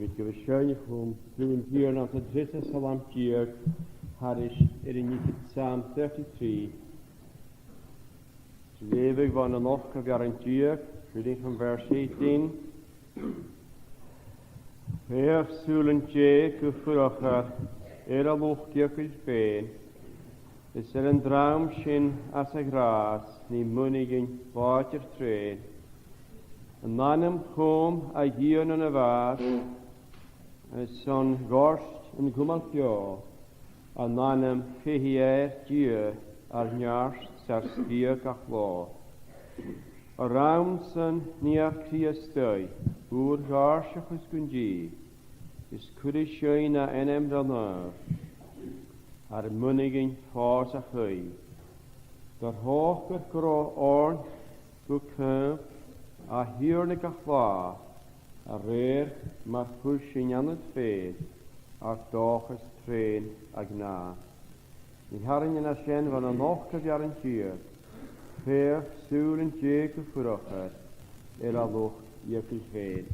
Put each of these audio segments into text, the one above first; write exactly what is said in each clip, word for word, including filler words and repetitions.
Gu bhith seo an-diugh chum, chum an Tighearna anns an treas salm deug, thairis air an fhichead, Psalm thirty-three. Leughaidh mi bhon an ochdamh rann deug, reading from verse eighteen. Feuch sùilean Dhè gu furachar, air a luchd-eagail fhèin, is air an dream sin às a ghràs nì muinighin làidir treun. An anam chum a dhìon na bhàs, is son ghoirt an cumail beò, an anam feitheamh air Dia ar neart 's ar sgiath gach là. Ormsan nì ar cridhe a-staigh, ùr-ghàirdeachas gun Dia, is cuiridh sinn a ainm ro naomh, ar muinighin fòs a-chaoidh. Do thròcair gun robh oirnn gu caomh, a Thighearna gach là, a rèir mar chuir sinn annad fhèin ar dòchas treun a ghnàth. Nì tharraing an sin bhon an ochdamh rann deug. Feuch sùilean Dhè gu furachar, air a luchd-eagail fhèin.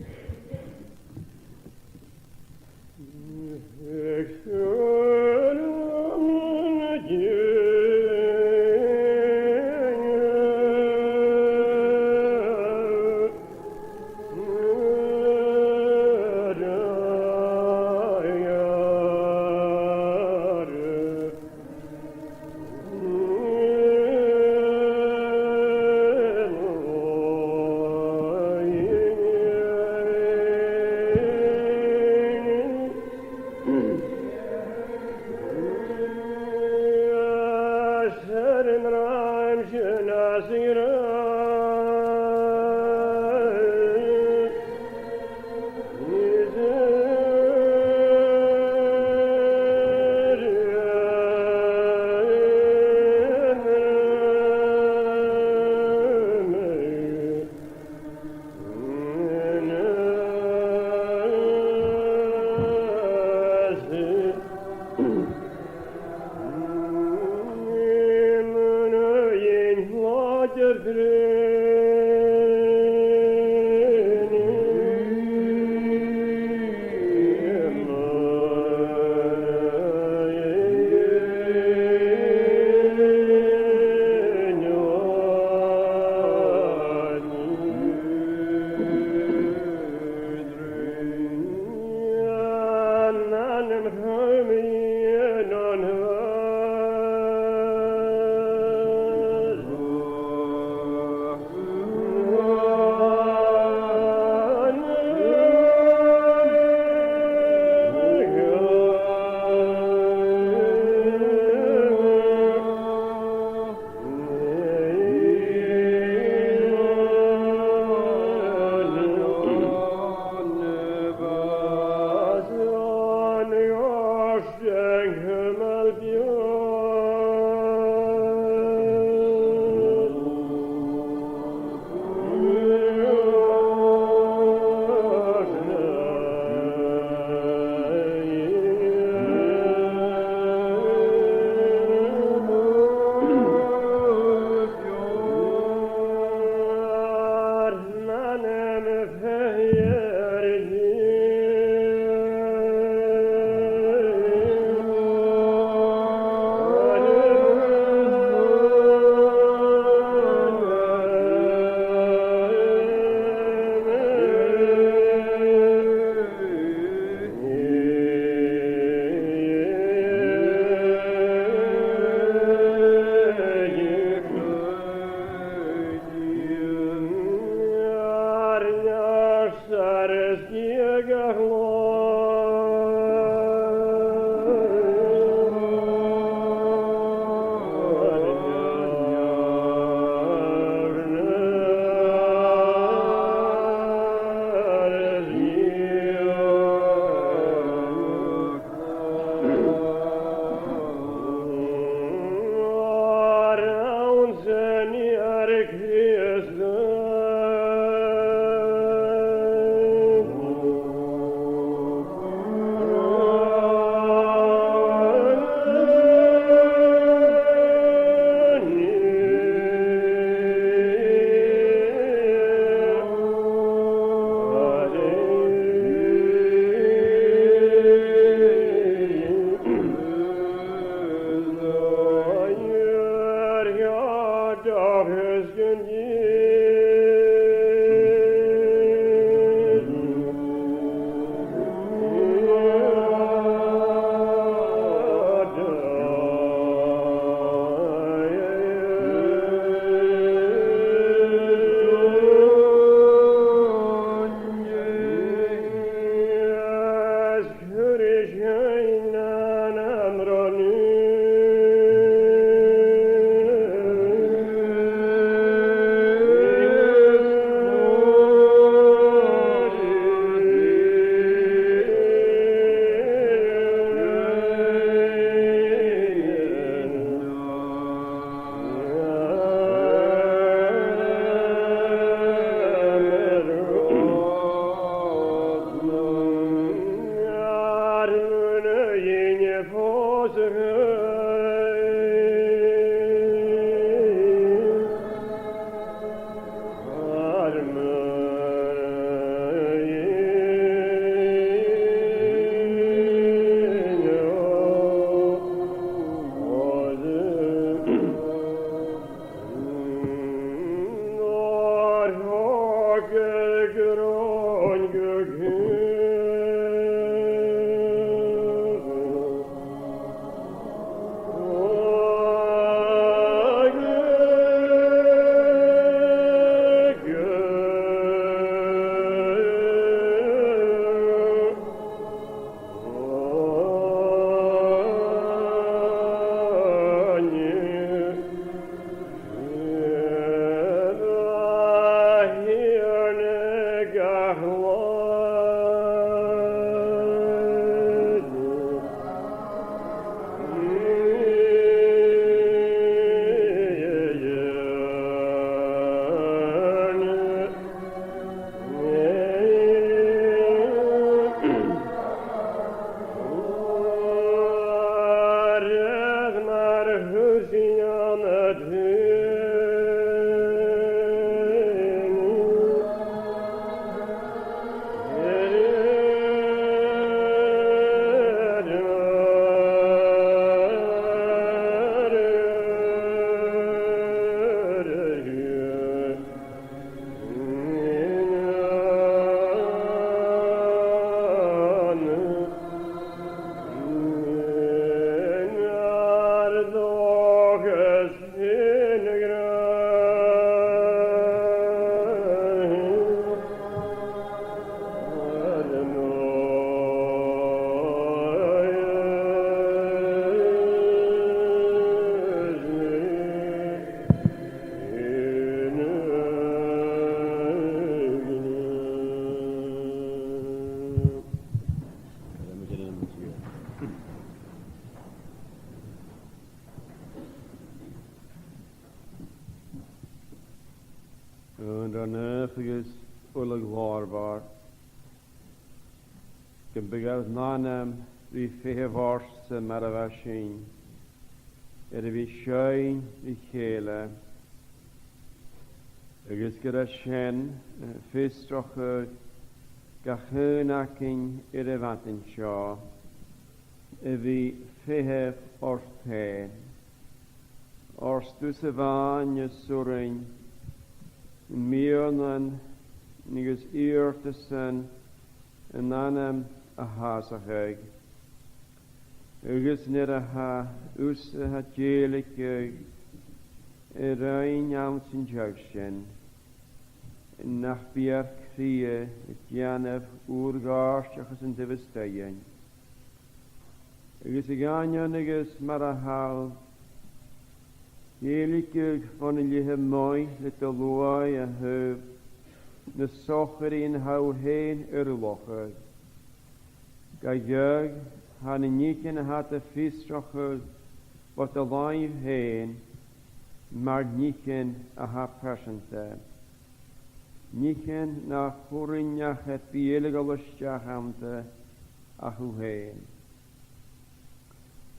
An Rìgh naomh agus uile ghlòrmhor, gum bi ar n-anam ri feitheamh ortsa mar a bha sinn air a bhith a' seinn ri chèile, agus gur e sin, eh, fiosrachadh gach aon againn air a' mhadainn seo, a bhith a' feitheamh ort fhèin. Oir 's tusa a-mhàin as urrainn miannan agus iarrtasan an anam a shàsachadh, agus nuair a tha thusa a' dèiligeadh rinn anns an t-seagh sin, nach bi ar cridhe a' dèanamh ùr-ghàirdeachas an taobh a-staigh dhuinn. Agus a dh'aindeoin agus mar a tha thu a' dèiligeadh bhon an leathad a-muigh le do shluagh a thaobh na sochairean a tha thu fhèin air a lorg, gu dearbh, tha na nithean a tha iad a' fiosrachadh bho do làimh fhèin mar nithean a tha pearsanta. Nithean nach urrainn ach beagan a dhol a-steach annta ach thu fhèin.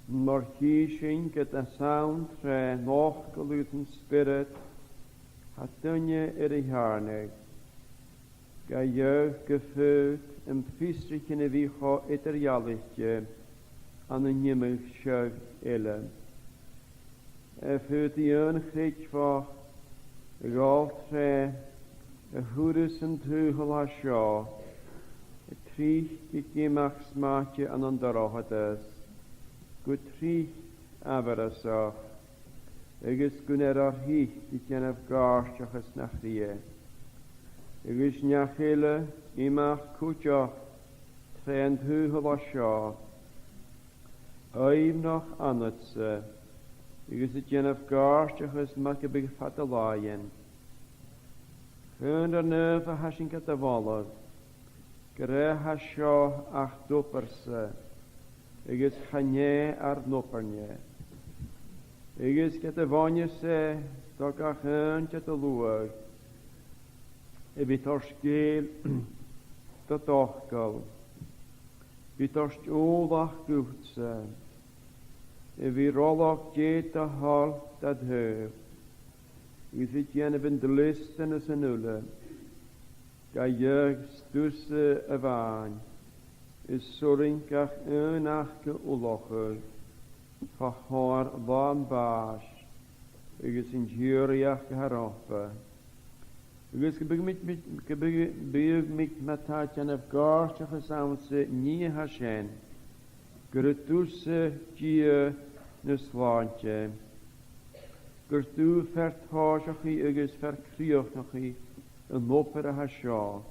Mar a chì sinn, ged as ann tro fhacal agus an Spiorad a tha duine air a theàrnadh, gu dearbh gum faod am fiosrachadh a bhith cho eadar-dhealaichte ann an iomadh seagh eile. Am faod aon chreidmheach Dh'òl tè a thuras an t-saoghail a tha seo, a' tric a' ghiomach smèideadh ann an dorchadas, gu tric amharasach, agus gun air ar thric a' dèanamh gàirdeachas na chridhe. Agus neach eile, a-mach cuideachd tè an t-saoghail a tha seo, aoibhneach annadsa, agus a' dèanamh gàirdeachas mar gum biodh fada làithean. Chun ar naomh a tha sinn gad mholadh, gur e a tha seo ach d' obair-sa, agus chan e ar n-obair-ne. Agus ged a bhuineas e do gach aon de do shluagh, a bhith toirt sgeul dod fhacal, bhith toirt ùmhlachd dhutsa, a bhith roileag dè do thoil dad thaobh, agus a' dèanamh an dleastanas an uile, gidheadh 's tusa a-mhàin, is 's urrainn gach aon aca ullachadh fa chomhair làn-bhàis agus an t-sìorraidheachd a tha romhpa. Agus gum biodh mi, mi, gum biodh, biodh mi ma-thà a' dèanamh gàirdeachas anns an nì a tha sin, gur tusa Dia na slàinte, gur tu fear tòiseachaidh agus fear crìochnachaidh an obair a tha seo,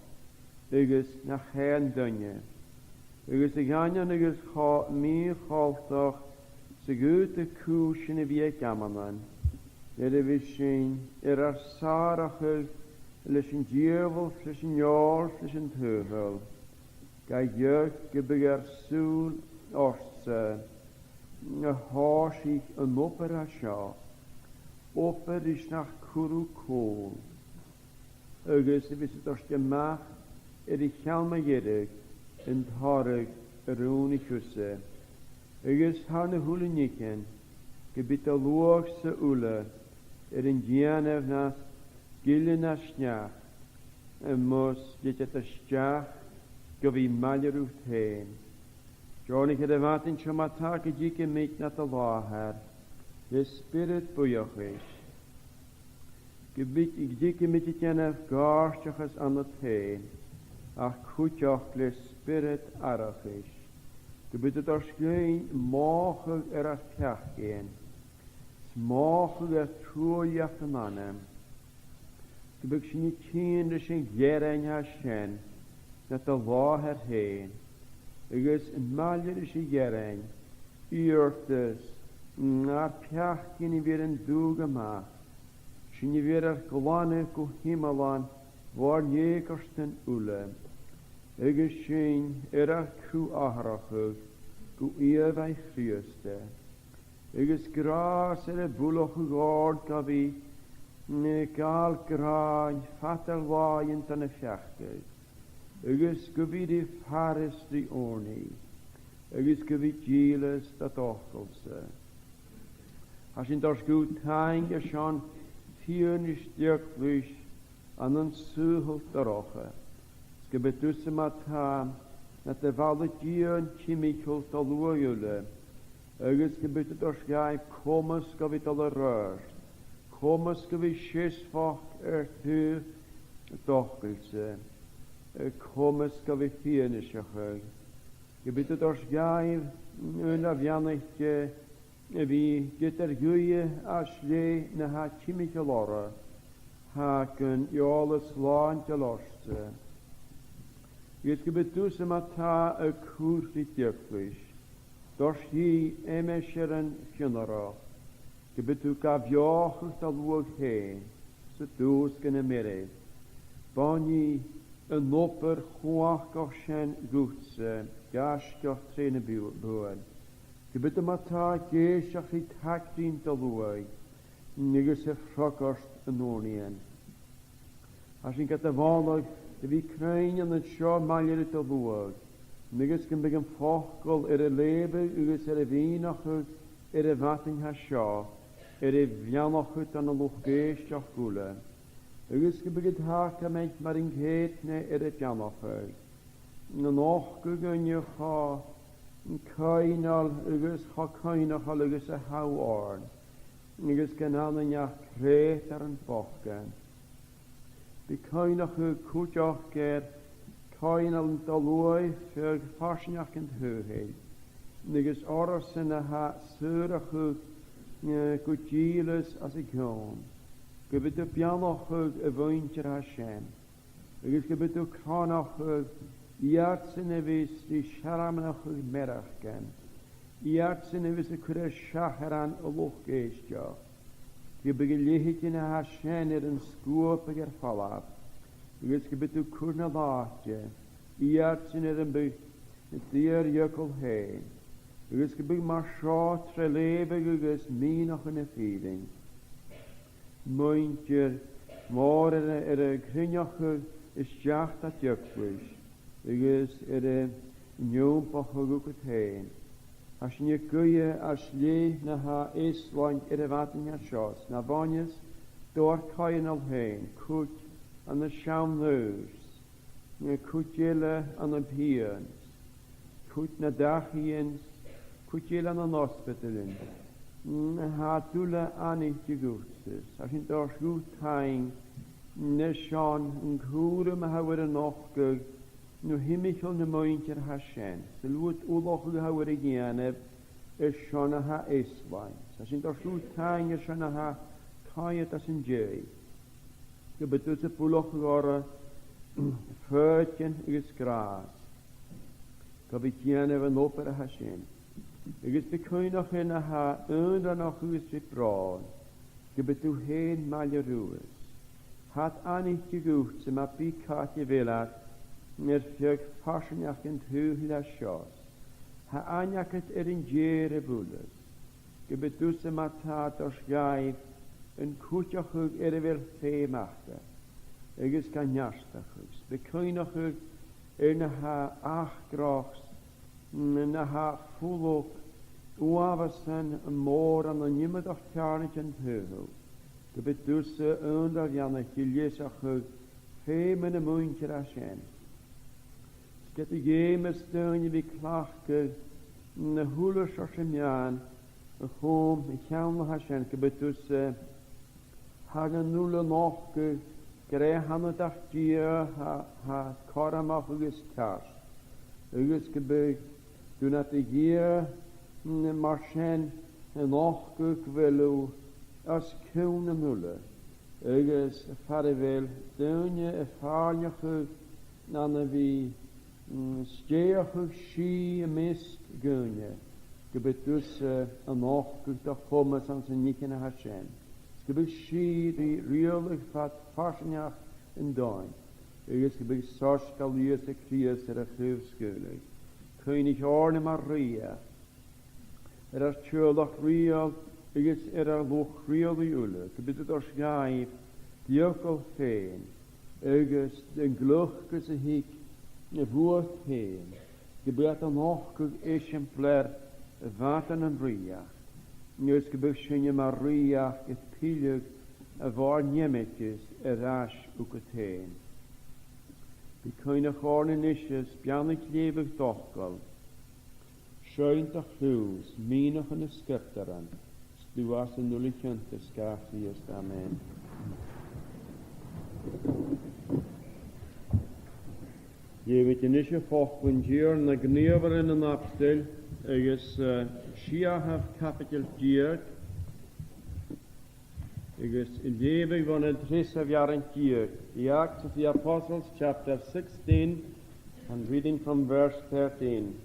agus nach aon duine, agus a dh'aindeoin agus cho mì-choltach 's a dh'fhaodadh cùisean a bhith aig amannan, nuair a bhios sinn air ar sàrachadh leis an diabhal, leis an fheòil, leis an t-saoghal, gidheadh gum biodh ar sùil ortsa, a thòisich an obair a tha seo, obair ris nach cuir thu cùl, agus a bhios a' toirt a-mach air a' cheann mu dheireadh an toradh a rùnaich thusa, agus thar na h-uile nithean gum bi do shluagh-sa uile air an dèanamh nas gile na sneachd, mus leig iad a-steach gu bhith maille riut fhèin. Deònaich air a' mhadainn seo ma-thà gun tigeamaid nad làthair le spiorad buidheachais, gum bi, gun tigeamaid a' dèanamh gàirdeachas annad fhèin, ach cuideachd le spiorad aithreachais, gum bi thu a' toirt dhuinn mothachadh air ar peacaidhean, 's mothachadh air truaillidheachd an anam, gum biodh sinn a' tighinn ris a' ghearan a tha sin nad làthair fhèin, agus maille ris a' ghearan, iarrtas, ar peacaidhean a bhith air an dùthchas a-mach, sinn a bhith air ar glanadh gu h-iomlan bho ar leth-ghoirtean uile, agus sinn air ar cruth-atharrachadh gu ìomhaigh Chrìosda. Agus gràs air a buileachadh oirnn gu bhith, mm, a' gabhail gràin fad ar làithean dhan a' pheacadh, agus gu bhith ri faireas ri ùrnaigh, agus gu bhith dìleas dod fhacal-sa. Tha sinn a' toirt dhut taing airson fianais d' eaglais ann an saoghal dorcha. 'S gum bi thusa ma-thà nad bhalla-dìon timcheall do shluagh uile, agus gum bi thu a' toirt dhaibh comas gu bhith a' dol air adhart, comas gu bhith seasmhach air taobh d' fhacail-sa, comas gu bhith fianaiseach. Gum bi thu a' toirt dhaibh, a Naomh Bheannaichte, a bhith ged ar ghuidhe às leth na tha timcheall orra, tha gun eòlas slàinteil ortsa. Agus gum bi thusa ma-thà a' cur ri d' eaglais, a' toirt dhi aimsir an fhionnairich, gum bi thu ga bheothachadh do shluagh fhèin san dùsg nam mioraid. Buinidh an obair chumhachdach sin dhutsa, gaisgeach tro na bu-, buain. Gum bi thu ma-thà ag èisteachd ri tagraidhean do shluaigh, agus a' freagairt an ùrnaighean. Tha sinn gad mholadh a bhith cruinn an seo maille ri do shluagh, agus gum bi am facal air a leughadh agus air a mhìneachadh air a' mhadainn a tha seo, air a bheannachadh dhan an luchd-èisteachd uile, agus gum bi iad a' tachairt mar an ceudna air a beannachadh, a' nochdadh dhuinne cho coibhneil agus cho cuimhneachail agus a tha thu oirnn, agus gun ann an neach creutair am bochdainn. Bi cuimhneachadh cuideachd air coitheanal an t-sluaigh, feadh farsaingeachd an t-saoghail, agus orrasan a tha a' saothrachadh, eh, gu dìleas às a chionn, gum bi thu a' beannachadh a' mhuinntir a tha sin, agus gum bi thu a' cronachadh iadsan a bhios ri searmonachadh mearachdan, iadsan a bhios a' cur air seacharan an luchd-èisteachd, gum biodh a leithid a tha sin air an sguabadh air falbh, agus gum bi thu a' cur na làidir iadsan air am bi d' fhìor eagal fhèin, agus gum biodh mar seo tro leughadh agus mìneachadh na fìrinn. Muinntir mòr air, air a chruinneachadh a-steach dhan eaglais, agus air an iompachadh thugad fhèin. Tha sinn a' guidhe às leth na tha easlan air a' mhadainn a tha seo, 's na bhuineas do ar coitheanal fhèin, cuid ann an seann aois, cuid eile ann am pian, cuid nan dachaighean, cuid eile ann an ospadalan. Mm, tha iad uile aithnichte dhutsa. Tha sinn a' toirt dhut taing airson an cùram a tha thu air a nochdadh, no timcheall na muinntir a tha sin, 's an uallach a tha thu air a dhèanamh airson a tha easlan. Tha sinn a' toirt dhut taing airson a tha coimhead às an dèidh. Gum bi thusa a' buileachadh orra foighidinn agus gràs, gum bi thu a' dèanamh an obair a tha sin. Agus bi cuimhneachadh na tha aonranach agus ri bròn, gum bi thu fhèin maille riutha. Tha iad aithnichte dhutsa ma bith càit a bheil iad air feadh farsaingeachd an t-saoghail a tha seo. Tha aithne agad air an tè air a bhuileas. Gum bi thusa ma-thà a' toirt dhaibh an cuideachadh air a bheil feum aca, agus gan neartachadh. 'S bi cuimhneachadh air na tha acrach, na tha fulang uabhasach mòr ann an iomadach ceàrnaidh den t-saoghal. Gum bi thusa aon-ràdh bheannaichte a' leasachadh feum na muinntir a tha sin. 'S ged a dh'fheumas daoine a bhith a' cleachdadh na h-uile seòrsa meadhan a chum a cheann a tha sin, gum bi thusa, eh, tha iad uile a' nochdadh gur e th' annad ach Dia a tha, tha cothromach agus ceart, agus gum bi thu nad Dhia, mm, mar sin a' nochdadh gu bheil thu os cionn nan uile, agus far a bheil daoine a' fàilneachadh ann a bhith, mm, stèidheachadh sìth am measg dhaoine, gum bi thusa, eh, a' nochdadh do chomas anns an nithean a tha sin. 'S gum bi sìth ri riaghladh fad farsaingeachd an domhain, agus gum bi soisgeul Ìosa Crìosd air a chraobh-sgaoileadh. Cuimhnich oirnn mar rìoghachd air ar teaghlach rìoghail agus air ar luchd-riaghlaidh uile, gum bi iad a' toirt dhaibh d' eagal fhèin agus an gliocas a thig bhuat fhèin, gum bi iad a' nochdadh eisimpleir mhath den rìoghachd, agus gum bi sinne mar rìoghachd a' pilleadh a' bhàrr-neimicheis air ais thugad fhèin. Bi cuimhneach oirnn a-nis is beannaich leughadh d' fhacail. Seinn do chliù, 's mìneachadh nan sgriobtairean, 's tu às an uile chionta, 's gu Crìosd. Amen. Leughaidh mi a-nis a' facal an Tighearna, Gnìomharan nan Abstol, agus, eh, siathamh caibideil deug, agus a' leughadh bhon an treasamh rann deug, the Acts of the Apostles, chapter sixteen, and reading from verse thirteen.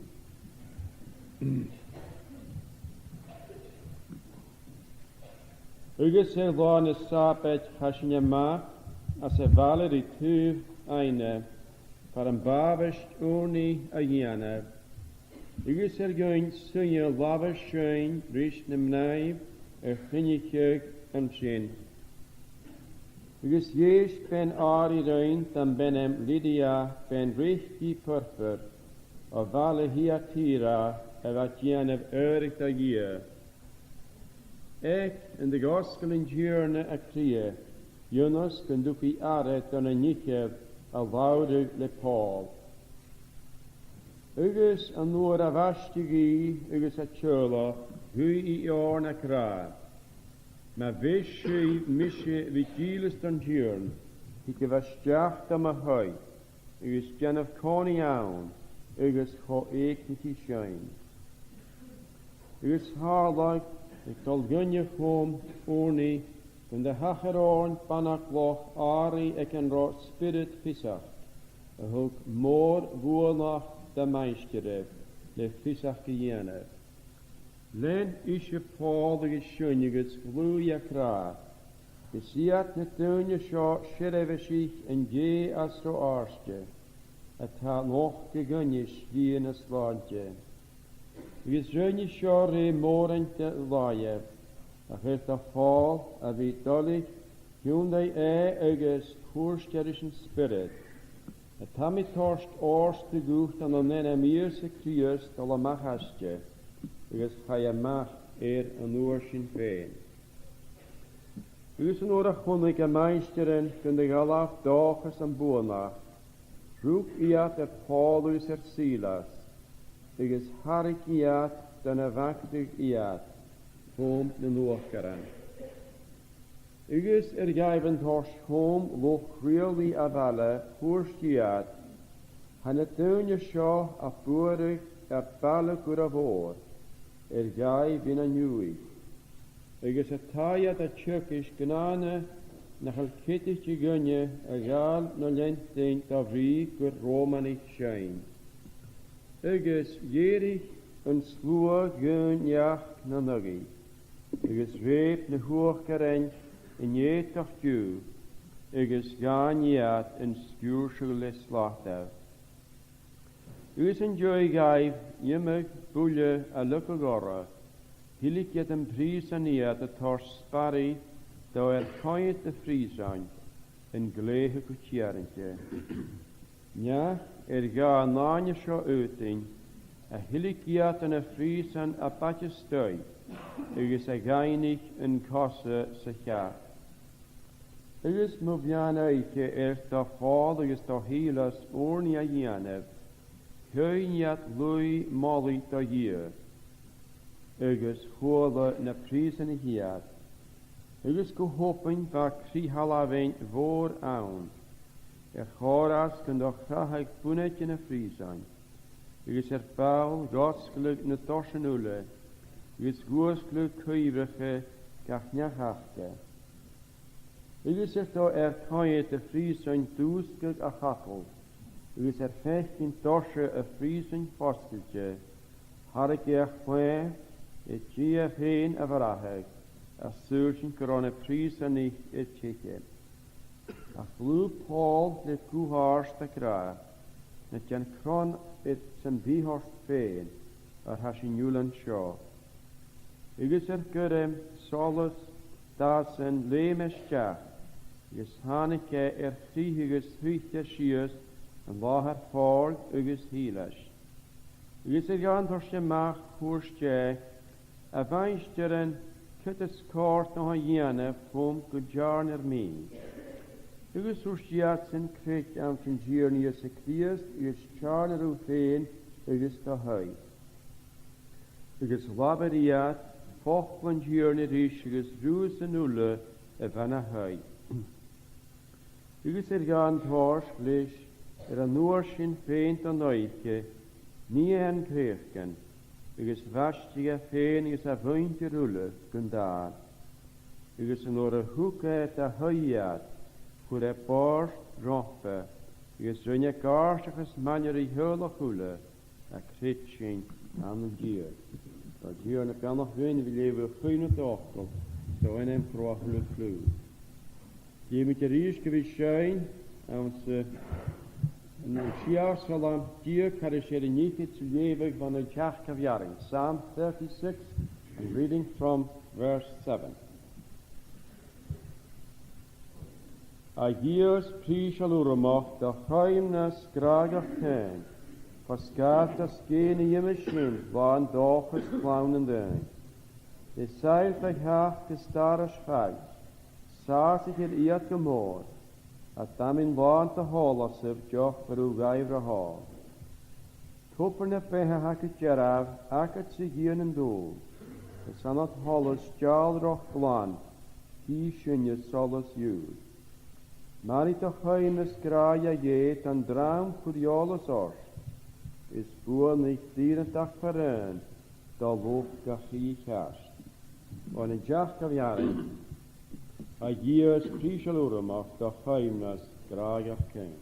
Agus air latha na Sàbaid chaidh sinn a-mach às a' bhaile ri taobh Aidhne, far am b' àbhaist ùrnaigh a dhèanamh. Agus air dhuinn suidhe labhair sinn ris na mnathan a chruinnicheadh an sin. Agus dh'èist bean-àraidh rinn dom b' ainm Lidia, bean-reic de phurpair, o bhaile Thiatira, a bha a' dèanamh adhraidh do Dhia. Aig an do dh'fhosgail an Tighearna a cridhe, ionnas gun tug i aire do na nithean a labhradh le Pòl. Agus an uair a bhaisteadh i agus a teaghlach, ghuidh i oirnn ag ràdh, Ma bheir sibh mise a bhith dìleas don Tighearna, thigibh a-steach dom thaigh, agus dèanaibh còmhnaidh ann, agus co-èignichidh sinn. Agus tharlodh, ag dol dhuinne chum ùrnaigh, gun do thachair oirnn banagh gloch àraidh aig an robh spiorad fiosachd, a thug mòr-bhuannachd dha maighstir le fiosachd a dhèanamh. Lean ise Pòl agus Seonag agus ghlaodh i ag ràdh, is iad na daoine seo seirbhisich an Dè as ro-àirde, a tha a' nochdadh dhuinne slighe na slàinte. Agus rinn i seo rè mòran de làimh, ach air do Phòl a bhith doilich, thionndaidh e agus thuirt e ris an Spiorad, a tha mi a' toirt òrdugh dhut ann an ainm Ìosa Crìosd, dol a-mach aiste, agus chaidh e a-mach air an uair sin fhèin. Agus an uair a chunnaic a maighstirean gun do dh'fhalbh dòchas am buannachd, rug iad air Pòl agus air Sìlas, agus tharraing iad dhan a' bhantaidh iad chum nan uachdarain. Agus air dhaibh an toirt chum luchd-riaghlaidh a' bhaile, thuirt iad, tha na daoine seo a' buaireadh ar baile gu ro mhòr air dhaibh bhith nan iùidh. Agus a tha iad a' teagasg gnàthanna nach eil ceadaichte dhuinne a ghabhail no leantainn, do bhrìgh gur Ròmanaich sinn. Agus dh'èirich an sluagh dhaoine neach nan aghaidh, agus reub na h-uachdarain an aodach dhiubh, agus dh'àithn iad an sgiùrsadh le slata. Agus an dèidh dhaibh iomadh buille a leigeil orra, thilg iad am prìosan iad a' toirt sparraidh do air-coimhead na prìosain an glèidheadh gu tèarainte. Neach air dha an àithne seo fhaotainn, a thilg iad dhan a' phrìosan a b' fhaide a-staigh, agus a dh'fhaighnich an cosa sa cheap. Agus mu mheadhan-oidhche air do Phòl agus do Shìlas ùrnaigh a dhèanamh, sheinn iad laoidh mholaidh do Dhia, agus chuala na prìosanaich iad. Agus gu h-obann bha crith-thalmhainn mhòr ann, air chor às gun do chrathadh bunaitean na prìosan, agus air ball dh'fhosgladh na dorsan uile, agus dh'fhuasgladh cuibhreacha gach neach aca. Agus air do air-coimhead na prìosan dùsgadh a chadal, agus air faicinn dorsan a' phrìosain fosgailte, tharraing e a chlaidheamh, a' Dia fhèin a bhrathadh, a' saoilsinn gun robh na prìosanaich air teicheadh. Ach ghlaodh Pòl le guth àrd ag ràdh, na dèan cron air sam bith ort fhèin, oir tha sinn uile an seo. Agus air gairm solas dàsan leum e a-steach, agus thàinig e air chrith agus thuit e sìos an làthair Phòil agus Shìlais. Agus air dha an toirt a-mach thuirt e, a mhaighstirean, ciod as còir dhomh a dhèanamh chum gun teàrnar mi? Agus thuirt iadsan, creid anns an Tighearna Ìosa Crìosd, agus teàrnar thu fhèin agus do thaigh. Agus labhair iad facal an Tighearna ris agus riuthasan uile a bha na thaigh. Agus air dha an toirt leis air an uair sin fhèin don oidhche, nigh e an creuchdan, agus bhaisteadh e fhèin agus a mhuinntir uile gun dàil. Agus an uair a thug e da thaigh iad, chuir e bòrd romhpa, agus rinn e gàirdeachas maille ri theaghlach uile a chreid sinn ann an Dia. Tha Dia na beannachd dhuinn a bhith a' leughadh a-chaoidh na d' fhacal, 's do ainm cruthachail a chliù. Dèanamaid a-rithist gu bhith a' seinn anns a', an t-siathamh salm deug, thairis air an fhichead, 's a' leughadh bhon an t-seachdamh rann. Psalm thirty-six, and reading from verse seven. A Dhia, is prìseil urramach do choimhearsnachd gràdhach fhèin, fo sgàil do sgèith na dh'imich sinn, làn dòchas chlann nan daoine. Is aithne do theachd is d' àras fhèin, sàsaich air iad gu mòr, a' damainn làn do shòlasair deoch bhur n-aire thall. Tobar na beatha tha gu dearbh agad-sa, a Dhia nan dùl, is ann ad sholas dealrach glan chì sinne solas iùr. Mairidh do h-aon is gràdh, a Dhè, don dream chuir eòlas ort, is buannaich d' fhìreantachd faraon do luchd a' chridhe cheart. Oir an deach gu bhearrainn, a Dhia is prìseil urramach, do h-aon is gràdh ceann.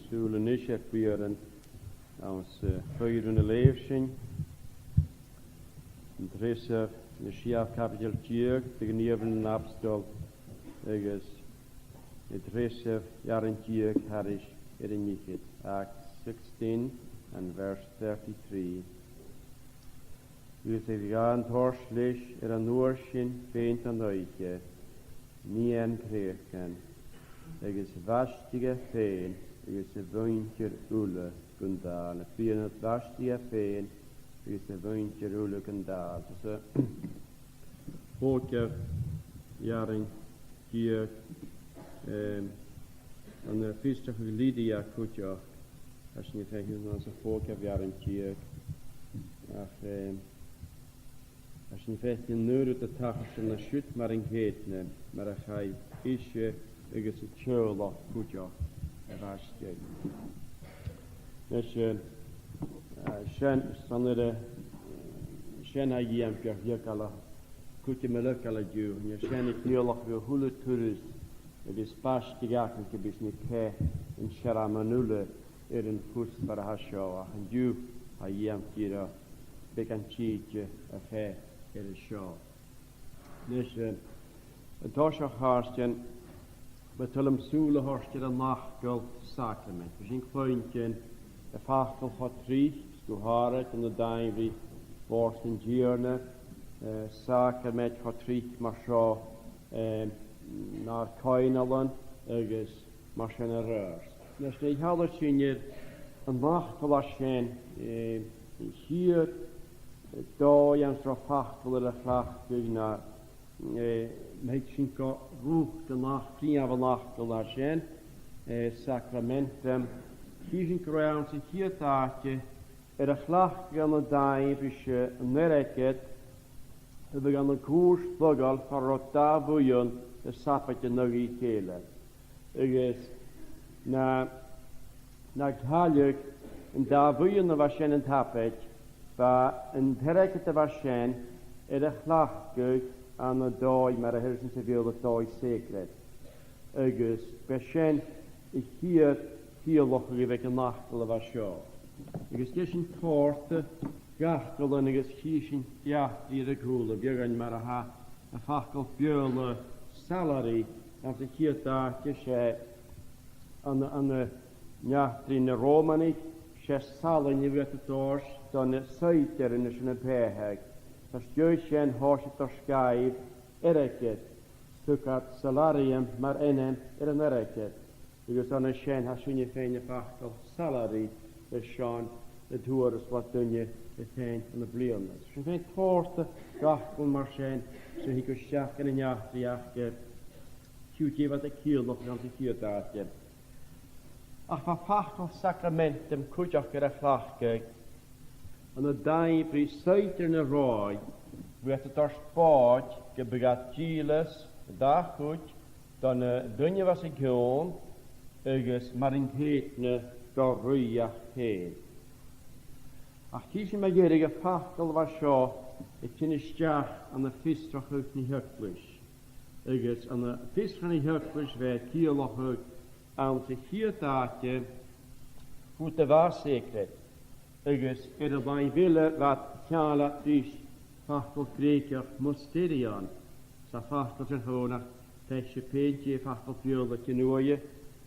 Sùil a-nis air bhioran anns a' chuid a leugh sinn, an treasamh, an siathamh caibideil deug de Ghnìomharan nan Abstol, agus an treasamh earrann deug thairis air an fhichead, Acts sixteen and verse thirty-three. Agus a dh'fhan toirt leis air an uair sin fhèin don oidhche, nigh e an creuchdan, agus bhaisteadh e fhèin agus a mhuinntir uile gun dàil. Na bliadhna, bhaisteadh e fhèin agus a mhuinntir uile gun dàil. Is e fògradh earrainn deug, em, ann am fiosrachadh Lidia cuideachd, tha sinn a' faicinn anns a' fhògradh earrainn deug. Ach, em, tha sinn a' faicinn an aon rud a' tachairt an siud mar an ceudna, mar a chaidh ise agus a teaghlach cuideachd a bhaisteadh. Leis, eh, eh, sin, san aire, sin a dh'fheumas beagan a bhith a' gabhail, cuideam a bhith a' gabhail an-diugh, an e sin a' ciallachadh a h-uile turas a bhios baisteadh againn, gum bi sinn a' cur an t-searmon uile air an chuspair a tha seo, ach an-diugh, tha e a' dèanamh beagan tìde a thaobh air a seo. Leis, eh, an toiseach, a chàirdean, bu toil leam sùil a thoirt air an fhacal sacramaid. Bha sinn a' cluinntinn am facal cho tric, 's gu h-àraid ann an dàimh ri bòrd an Tighearna, eh, sacramaid cho tric mar seo, eh, nar coitheanalan agus mar sin air adhart. Nis, nuair a sheallas sinn air an fhacal a tha sin, eh, a' chiad dòigh anns an robh facal air a chleachdadh, no, eh, ma thèid sinn gu rùchd an fhac-, prìomh an fhacail a tha sin, eh, sacramentum, chì sinn gun robh e anns a' chiad àite air a chleachdadh ann an dàimh ris an airgead a bhiodh ann an cùirt laghail far an robh dà bhuidheann air sabaid an aghaidh a chèile. Agus na, na cailleadh an dà bhuidheann a bha sin an t-sabaid, bha an t-airgead a bha sin air a chleachdadh ann an dòigh, mar a their sinn sa Bheurla, dòigh sacred. Agus b' e sin a' chiad chiallachadh a bh' aig an fhacal a bha seo. Agus gheibh sinn tòrr de dh'fhaclan agus chì sinn eachdraidh air a cùlaibh, beagan mar a tha am facal Beurla salary anns a' chiad àite, 's e ann, ann an eachdraidh nan Ròmanach, 's e salann a bha iad a' toirt do na saighdearan airson am beathach. Às dèidh sin thòisich iad air sgaoil airgead, 's thug iad salarium mar ainm air an airgead. Agus ann an sin, tha sinne a' faighinn am facal salary airson an turas a bha duine a' faighinn anns a' bhliadhna. Tha sinn a' faighinn tòrr de dh'fhaclan mar sin, 's a thig a-steach dhan an eachdraidh, ach, eh, fiù 's dè bha iad a' ciallachadh anns a' chiad àite. Ach bha am facal sacramentum cuideachd air a chleachdadh ann an dàimh ri saighdearan an ròimh, bha iad a' toirt bòid gum biodh iad dìleas dà chuid do na daoine a bha sa chion agus mar an ceudna do rìoghachd fhèin. Ach chì sinn mu dheireadh am facal a bha seo a' tighinn a-steach ann am fiosrachadh na h-eaglais. Agus ann am fiosrachadh na h-eaglais bha e a' ciallachadh anns a' chiad àite rud a bha sacred, agus air an làimh eile bha iad a' ceangal ris am facal Greugach mysterion, 's am facal sin, chan eil fhios nach fhaic sibh fhèin dè am facal Beurla a th' ann an-diugh,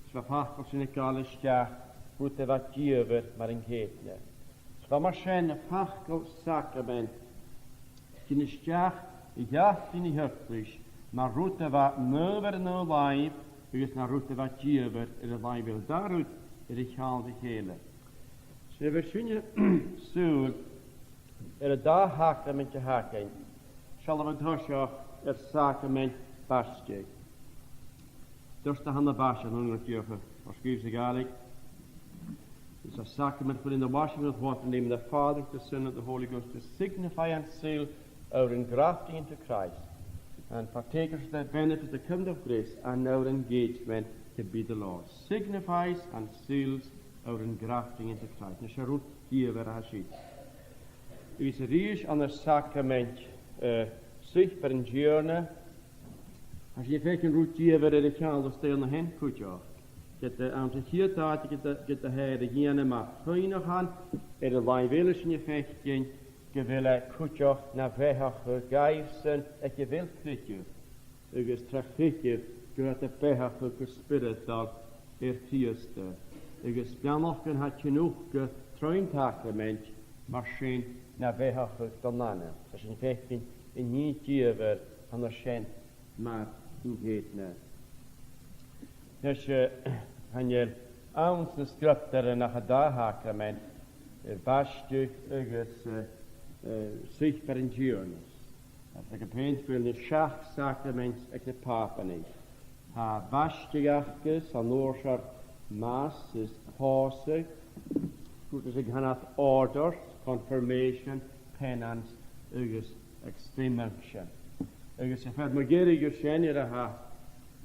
's bha am facal sin a' gabhail a-steach rud a bha dìomhair mar an ceudna. 'S bha mar sin am facal sacrament a' tighinn a-steach a dh'eachdraidh na h-eaglais mar rud a bha naomh air an aon làimh agus na rud a bha dìomhair air an làimh eile, dà rud air a cheangal ri chèile. 'S nuair a bheir sinne sùil air an dà shacramaid a th' againn, seallaibh an toiseach air sacramaid baisteadh. Dòrtadh na baisteadh, no, no, dìreach, mar a sgrìobhas sa Ghàidhlig. It's a sacrament wherein the washing of water in the name of the Father, the Son, and the Holy Ghost to signify and seal our engrafting into Christ, and partakers of the benefits of the covenant of grace and our engagement to be the Lord's. Signifies and seals our engrafting into Christ. Nise, rud dìomhair a tha sin. Agus a-rithist ann an sacramaid, eh, suipear an Tighearna, tha sinn a' faicinn rud dìomhair air a cheangal a-staigh an sin cuideachd. Ged, eh, anns a' chiad àite, ged, ged a tha e air a dhèanamh mar chuimhneachan, air an làimh eile sinn a' faicinn gu bheil e cuideachd na bheathachadh dhaibhsan aig a bheil creideamh, agus tro chreideamh gu bheil iad a' beathachadh gu spioradail air Crìosda, agus beannachdan a tha a' tighinn thuca tron t-sacramaid mar sin na bheathachadh don anam. Tha sinn a' faicinn an nì dìomhair a th' ann an sin mar an ceudna. Nise, eh, chan eil anns na sgriobtairean ach an dà shacramaid, eh, baisteadh agus, eh, eh, suipear an Tighearna. Agus aig a' phuing sin, na seachd sacramaid aig na Pàpanaich. Tha baisteadh aca, 's an uair sin Mass is pòsadh, rud a tha sin, chan eil orders, confirmation, penance agus extreme unction. Agus a' faighinn mu dheireadh air sin, nuair a tha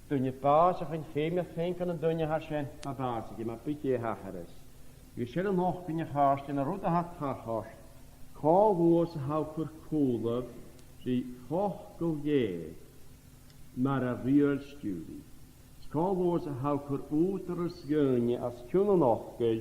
duine bàsach, chan fheum iad faighinn gun an duine a tha sin, ma bhàsaich e, ma bhiodh e a thachras. Agus sin a' nochdadh, a chàirdean, an rud a tha a' tachairt, cò luath 's a tha thu a' cur cùlaibh ri facal Dhè mar an riaghailteoir. 'S cò luath 's a tha thu a' cur ùghdarras dhaoine os cionn an fhacail,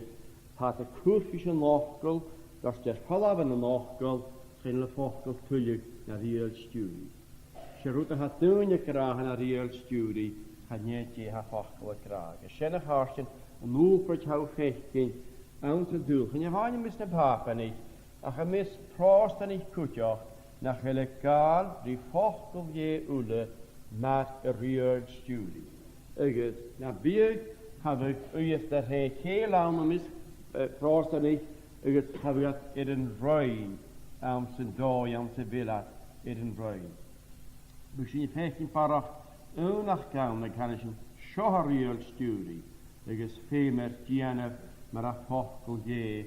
tha iad a' cur ris an fhacal, gus ar falbh bhon an fhacal, chan eil am facal tuilleadh na riaghailteoir. 'S e rud a tha daoine ag ràdh na riaghailteoir, chan e Dia tha am facal ag ràdh. Agus sin, a chàirdean, an ùpraid a tha thu a' faicinn anns an t-saoghal. Chan e a-mhàin am measg nam Pàpanaich, ach am measg Pròstanaich cuideachd, nach eil a' gabhail ri facal Dhè uile mar an riaghailteoir. Agus nam biodh, cha bhiodh uiread de thrèanadh cèil ann am measg, eh, Pròstanaich, agus cha bhiodh iad air an roinn anns an dòigh anns a bheil iad air an roinn. Bidh sinn a' faicinn barrachd aonachd ann, a' cantainn seo an riaghailteoir, agus feumar dèanamh mar a tha facal Dhè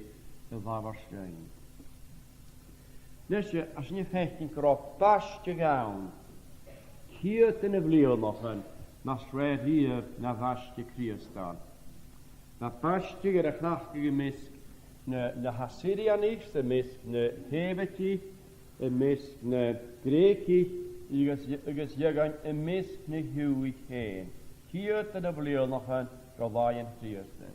a' labhairt rinn. Nise, tha sinn a' faicinn gun robh baisteadh ann ceudan de bhliadhnaichean nas fheàrr riamh na baisteadh Crìosdail. Bha baisteadh air a chleachdadh am measg na, na h-Asirianaich, 's am measg na h-Èipheitich, am measg na Greugaich, agus, agus eadhon am measg na h-Iùdhaich fhèin, ceudan de bhliadhnaichean ro làithean Chrìosda.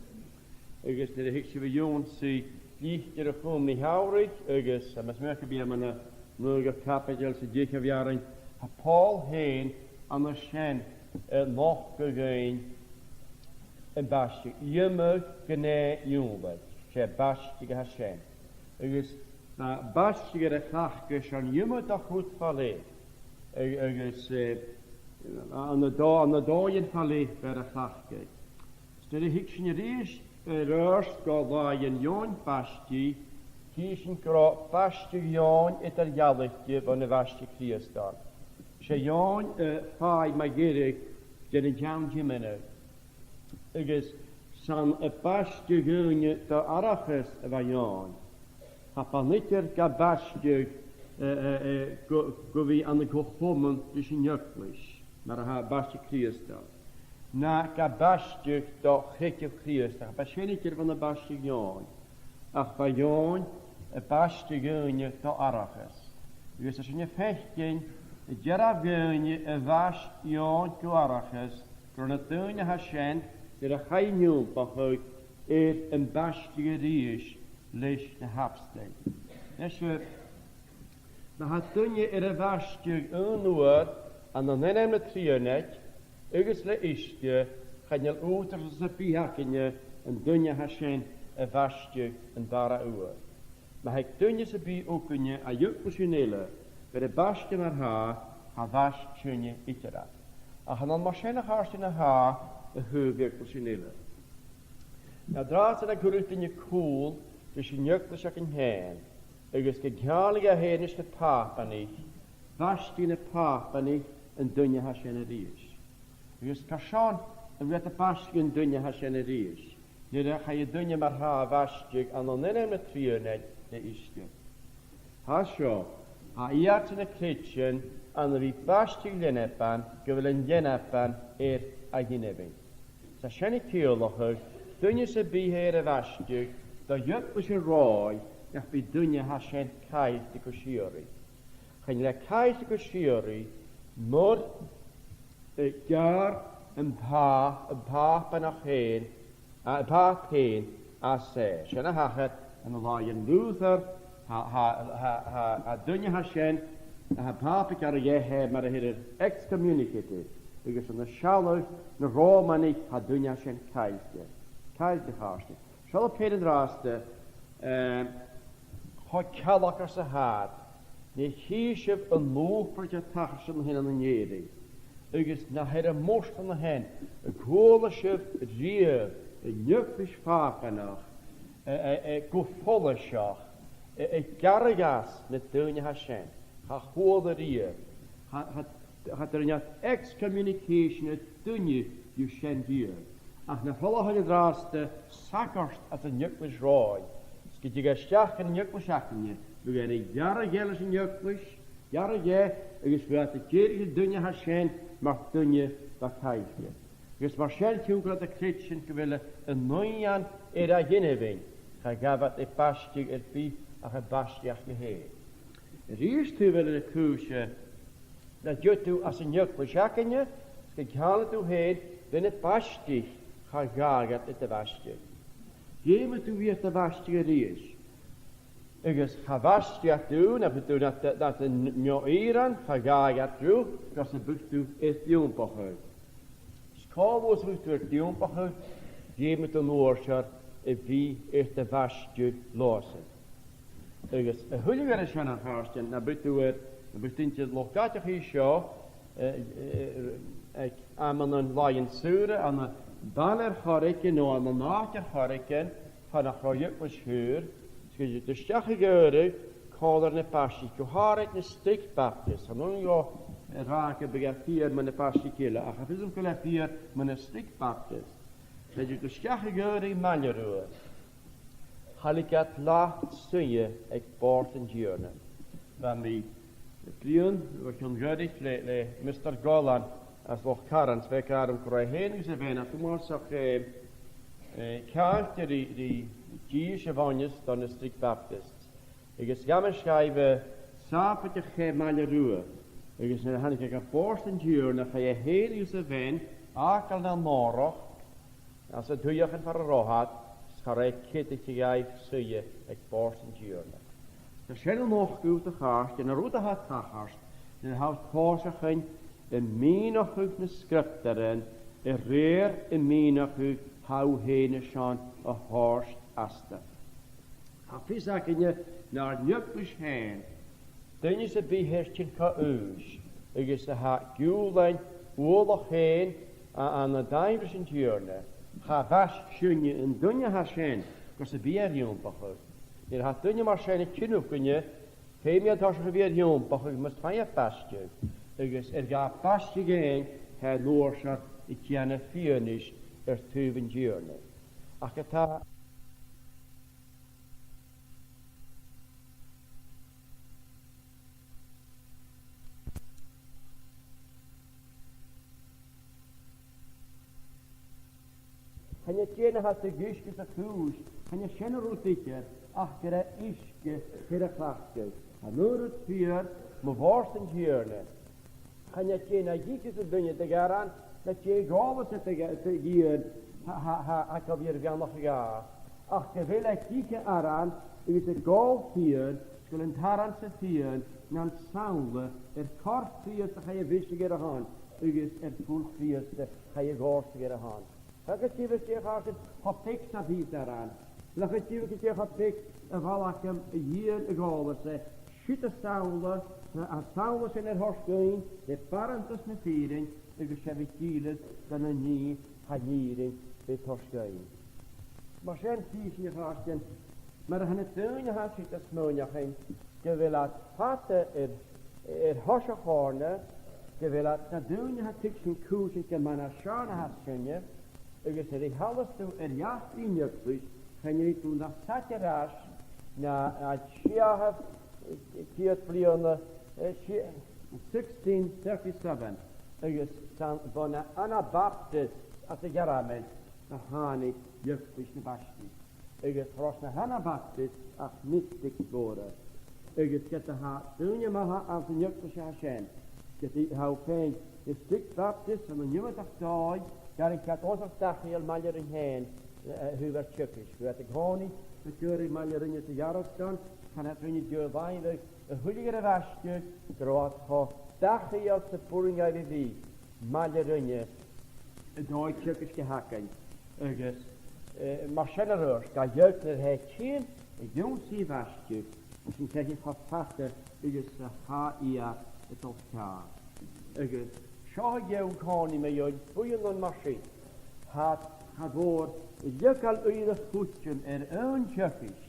Agus nuair a thig sibh a dh'ionnsaigh litir a chum na h-Eabhraidhich, agus, eh, mas math mo chuimhne, anns a' naoidheamh caibideil 's an deicheamh earrainn, tha Pòl fhèin an sin, eh, a' nochdadh dhuinn am baisteadh, iomadh gnè ionnlaic, 's e baisteadh a tha sin. Agus, eh, baisteadh air a chleachdadh, 's ann iomadh dà chuid fa leth, ag-, agus, eh, ann an dò-, ann an dòigh fa leth bha e air a chleachdadh. 'S nuair a thig sinn a-rithist, eh, air adhart gu làithean Eòin Baistidh, chì sinn gun robh baisteadh Eòin eadar-dhealaichte bhon a' bhaisteadh Chrìosdail. 'S e Eòin, eh, fàidh mu dheireadh den t-seann tiomnadh. Agus 's ann a' baisteadh dhaoine do aithreachas a bha Eòin. Cha b' ann idir gam baisteadh, eh, eh, eh, gu, gu bhith ann an co-chomann ris an Eaglais, mar a tha baisteadh Chrìosdail, no gam baisteadh do chreideamh Chrìosdail. Cha b' e sin idir bhon a bhaisteadh Eòin. Ach bha Eòin a' baisteadh dhaoine do aithreachas. Agus tha sinn a' faicinn, an dearbh dhaoine a bhaist Eòin gu aithreachas, gun robh na daoine a tha sin, nuair a chaidh an iompachadh, air am baisteadh a-rithist leis na h-abstoil. Leis, eh, ma tha duine air a bhaisteadh aon uair ann an ainm na Trianaid agus le uisge, chan eil ùghdarras sam bith againne an duine a tha sin a bhaisteadh an dàrna uair. Ma thig duine sam bith thugainne à eaglaisean eile, bheir am baisteadh mar-thà, cha bhaist sinne idir e. Ach chan ann mar sin, a chàirdean, a tha e a thaobh eaglaisean eile. An-dràsta, nuair a chuireadh duine cùl ris an eaglais againn fhèin, agus gun ceangal e fhèin ris na Pàpanaich, bhaisteadh na Pàpanaich an duine a tha sin a-rithist. Agus carson a bhiodh iad a' baisteadh an duine a tha sin a-rithist? Nuair a chaidh an duine mar-thà a bhaisteadh ann an ainm na Trianaid le uisge. Tha seo, tha iad na creidsinn ann a bhith baisteadh leanaban gu bheil an leanaban air a dh'inbhinn. 'S e sin a' ciallachadh, duine sam bith air a bhaisteadh do dh'eaglais an Ròimh, nach bi duine a tha sin caillte gu sìorraidh. Chan eil e caillte gu sìorraidh mura geàrr am Pàp, am Pàpanach fhèin, a, am Pàp fhèin às, eh, sin a thachair ann an làithean Luther, tha, tha, tha, tha, tha duine a tha sin, tha am Pàp a' gearradh dheth e mar a theirear excommunicated, agus ann an sealladh nan Ròmanach tha duine a tha sin caillte. Caillte, a chàirdean. Seall a-rithist an-dràsta, eh, cho cealgach 's a tha iad, nì chì sibh an obair a tha a' tachairt an sin ann an Èirinn, agus nach eil e mòr san a sin, a chuala sibh riamh an eaglais Phàpanach, eh, eh, eh, gu follaiseach, eh, eh, a' gearradh às na daoine a tha sin. Cha chuala riamh. Cha, cha, cha do rinn iad excommunication air duine dhiubh sin riamh. Ach na fhuileach an-dràsta sagart às an eaglais Ròimh. 'S gun tig e a-steach dhan an eaglais againne, bidh e air a ghearradh dheth leis an eaglais, gearradh dheth, agus bidh iad a' dèiligeadh air an duine a tha sin mar dhuine dà-chaillte. Agus mar sin, chì thu gu bheil iad a' creidsinn gu bheil an naoidhean air a dh'inbhinn, cha ghabh iad e baisteadh air bith ach am baisteadh aca fhèin. A-rithist, tha thu uile a' cur seo, na gheibh thu às an eaglais againne, 's gun ceannaich thu fhèin, rinn iad baisteadh, cha ghabh iad e do bhaisteadh. Dh'fheumadh tu bhith air do bhaisteadh a-rithist. Agus cha bhaisteadh iad thu, nam biodh tu nad, nad, nad neo-ìoran, cha ghabh iad thu, gus am biodh tu air d' iompachadh. 'S cò luath 's a bhiodh tu air d' iompachadh, dh'fheumadh tu an uair sin a bhith air do bhaisteadh leothasan. Agus a thuilleadh air sin, a chàirdean, nam biodh tu air, nam biodh tu inntinn luchd-aideachaidh seo, eh, eh, aig amannan làithean saora, ann am baile air choreigin no ann an àite air choreigin, far nach robh eaglais shaor, 's gun tig thu a-steach a dh'adhradh còmhla ri na baistich, gu h-àraid na Strict Baptists. Chan urrainn dhomh a ràdh gum biodh e fìor mu na baistich eile, ach tha fios agam gu bheil e fìor mu na Strict Baptists. Nuair a thig thu a-steach a dh'adhradh maille riutha, cha leig iad leat suidhe aig bòrd an Tighearna. Bha mi bliadhna, bha chun ghoirid le, le Mister Golan às Loch Carrann, 's bha e ag ràdh rium gun robh e fhèin agus a bhean a' toirt, eh, eh, ceangal ri, ri dithis a bhuineas do na Strict Baptists. Agus dh'fheuch mi sgaoileadh sàbaideach e maille riutha. Agus nuair a thàinig e gu bòrd an Tighearna, chaidh e fhèin agus a bhean fhàgail nan òrach, anns an t-suidheachan far an robh iad, 's cha robh e ceadaichte dhaibh suidhe aig bòrd an Tighearna. Tha sin a' nochdadh dhut, a chàirdean, an rud a tha a' tachairt nuair a tha thu a' tòiseachadh a' mìneachadh na Sgriobtairean a rèir a' mhìneachaidh a tha thu fhèin airson a thoirt asta. Tha fios againne nar n-eaglais fhèin, duine sam bith air tighinn co-aois, agus a tha a' giùlain uallach fhèin a, ann an dàimh ris an Tighearna, cha bhaist sinne an duine a tha sin gus am bi e air iompachadh. Nuair a tha duine mar sin a' tighinn thugainne, feumaidh e an toiseach a bhith air iompachadh mus faigh e baisteadh, agus air dha baisteadh fhaighinn, tha e an uair sin a' dèanamh fianais air taobh an Tighearna. Ach ge-tà, chan e dè na tha a' tuigsinn sa chùis, chan e sin an rud idir, ach gur e uisge a th' air a chleachdadh. Tha an aon rud fìor mu bhòrd an Tighearna. Chan e dè na dh'itheas an duine de dh'aran, no dè a dh'òlas e de, de dh'iarraidh, tha, tha, tha, tha gu bhith air a bheannachadh dha. Ach gu bheil e ag ithe aran agus ag òl fìon, 's gu bheil an t-aran 's a' fìon nan samhla air corp Chrìosd a chaidh a bhriseadh air a shon, agus air fuil Chrìosd a chaidh a dhòrtadh air a shon. Tha gu dìomhair, a chàirdean, cho beag 's a bhios aran. Nach gu dìomhair gu dè cho beag a bhalachaidh a dhìon a dh'òlas e, siud an samhla, an samhla sin air thoirt dhuinn, le barrantas na fìrinn, agus 's e bhith dìleas dhan an nì chan fhìrinn a bhith toirt dhuinn. Mar sin, chì sinn, a chàirdean, mar a tha na daoine a tha siud a' smaoineachadh gu bheil iad fada air, air thoiseach thòrna, gu bheil iad na daoine a tha a' tuigsinn cùisean gu math nas fheàrr na tha sinne, Agus nuair a sheallas tu air eachdraidh an eaglais, chan eil thu nas fhaide air ais na an t-seachdamh ceud bliadhna, eh, si-, sixteen thirty-seven, agus 's ann bhon Anabaptist anns a' Ghearmailt a thàinig eaglais na Baistidh. Agus cha robh na h-Anabaptists ach mystic mòra. Agus ged a tha daoine math anns an eaglais a tha sin, ged a tha thu fhèin, na Sticht Baptists ann an iomadach dòigh, dh'fhairich iad uabhasach dachaigheil maille rinn fhèin, eh, a thaobh ar teagaisg. Bha iad an-còmhnaidh ag iarraidh maille rinne sa Ghearasdan, chan eil duine a' dol a dh'fhaicinn a thuilleadh air a' bhaistidh, gun robh iad cho dachaigheil 's a b' urrainn dhaibh a bhith maille rinne an dòigh teagaisg a th' againn. Agus, eh, mar sin air adhart, ged a dh'fhaodadh e tighinn a dh'ionnsaigh a' bhaistidh, 's ann a tha e cho fada agus a tha iad a' dol ceàrr. Agus seo a dh'fhaodadh an-còmhnaidh mu dheidhinn buidheannan mar sin. Tha, tha mòran a' leigeil air a' chuideam air aon teagasg,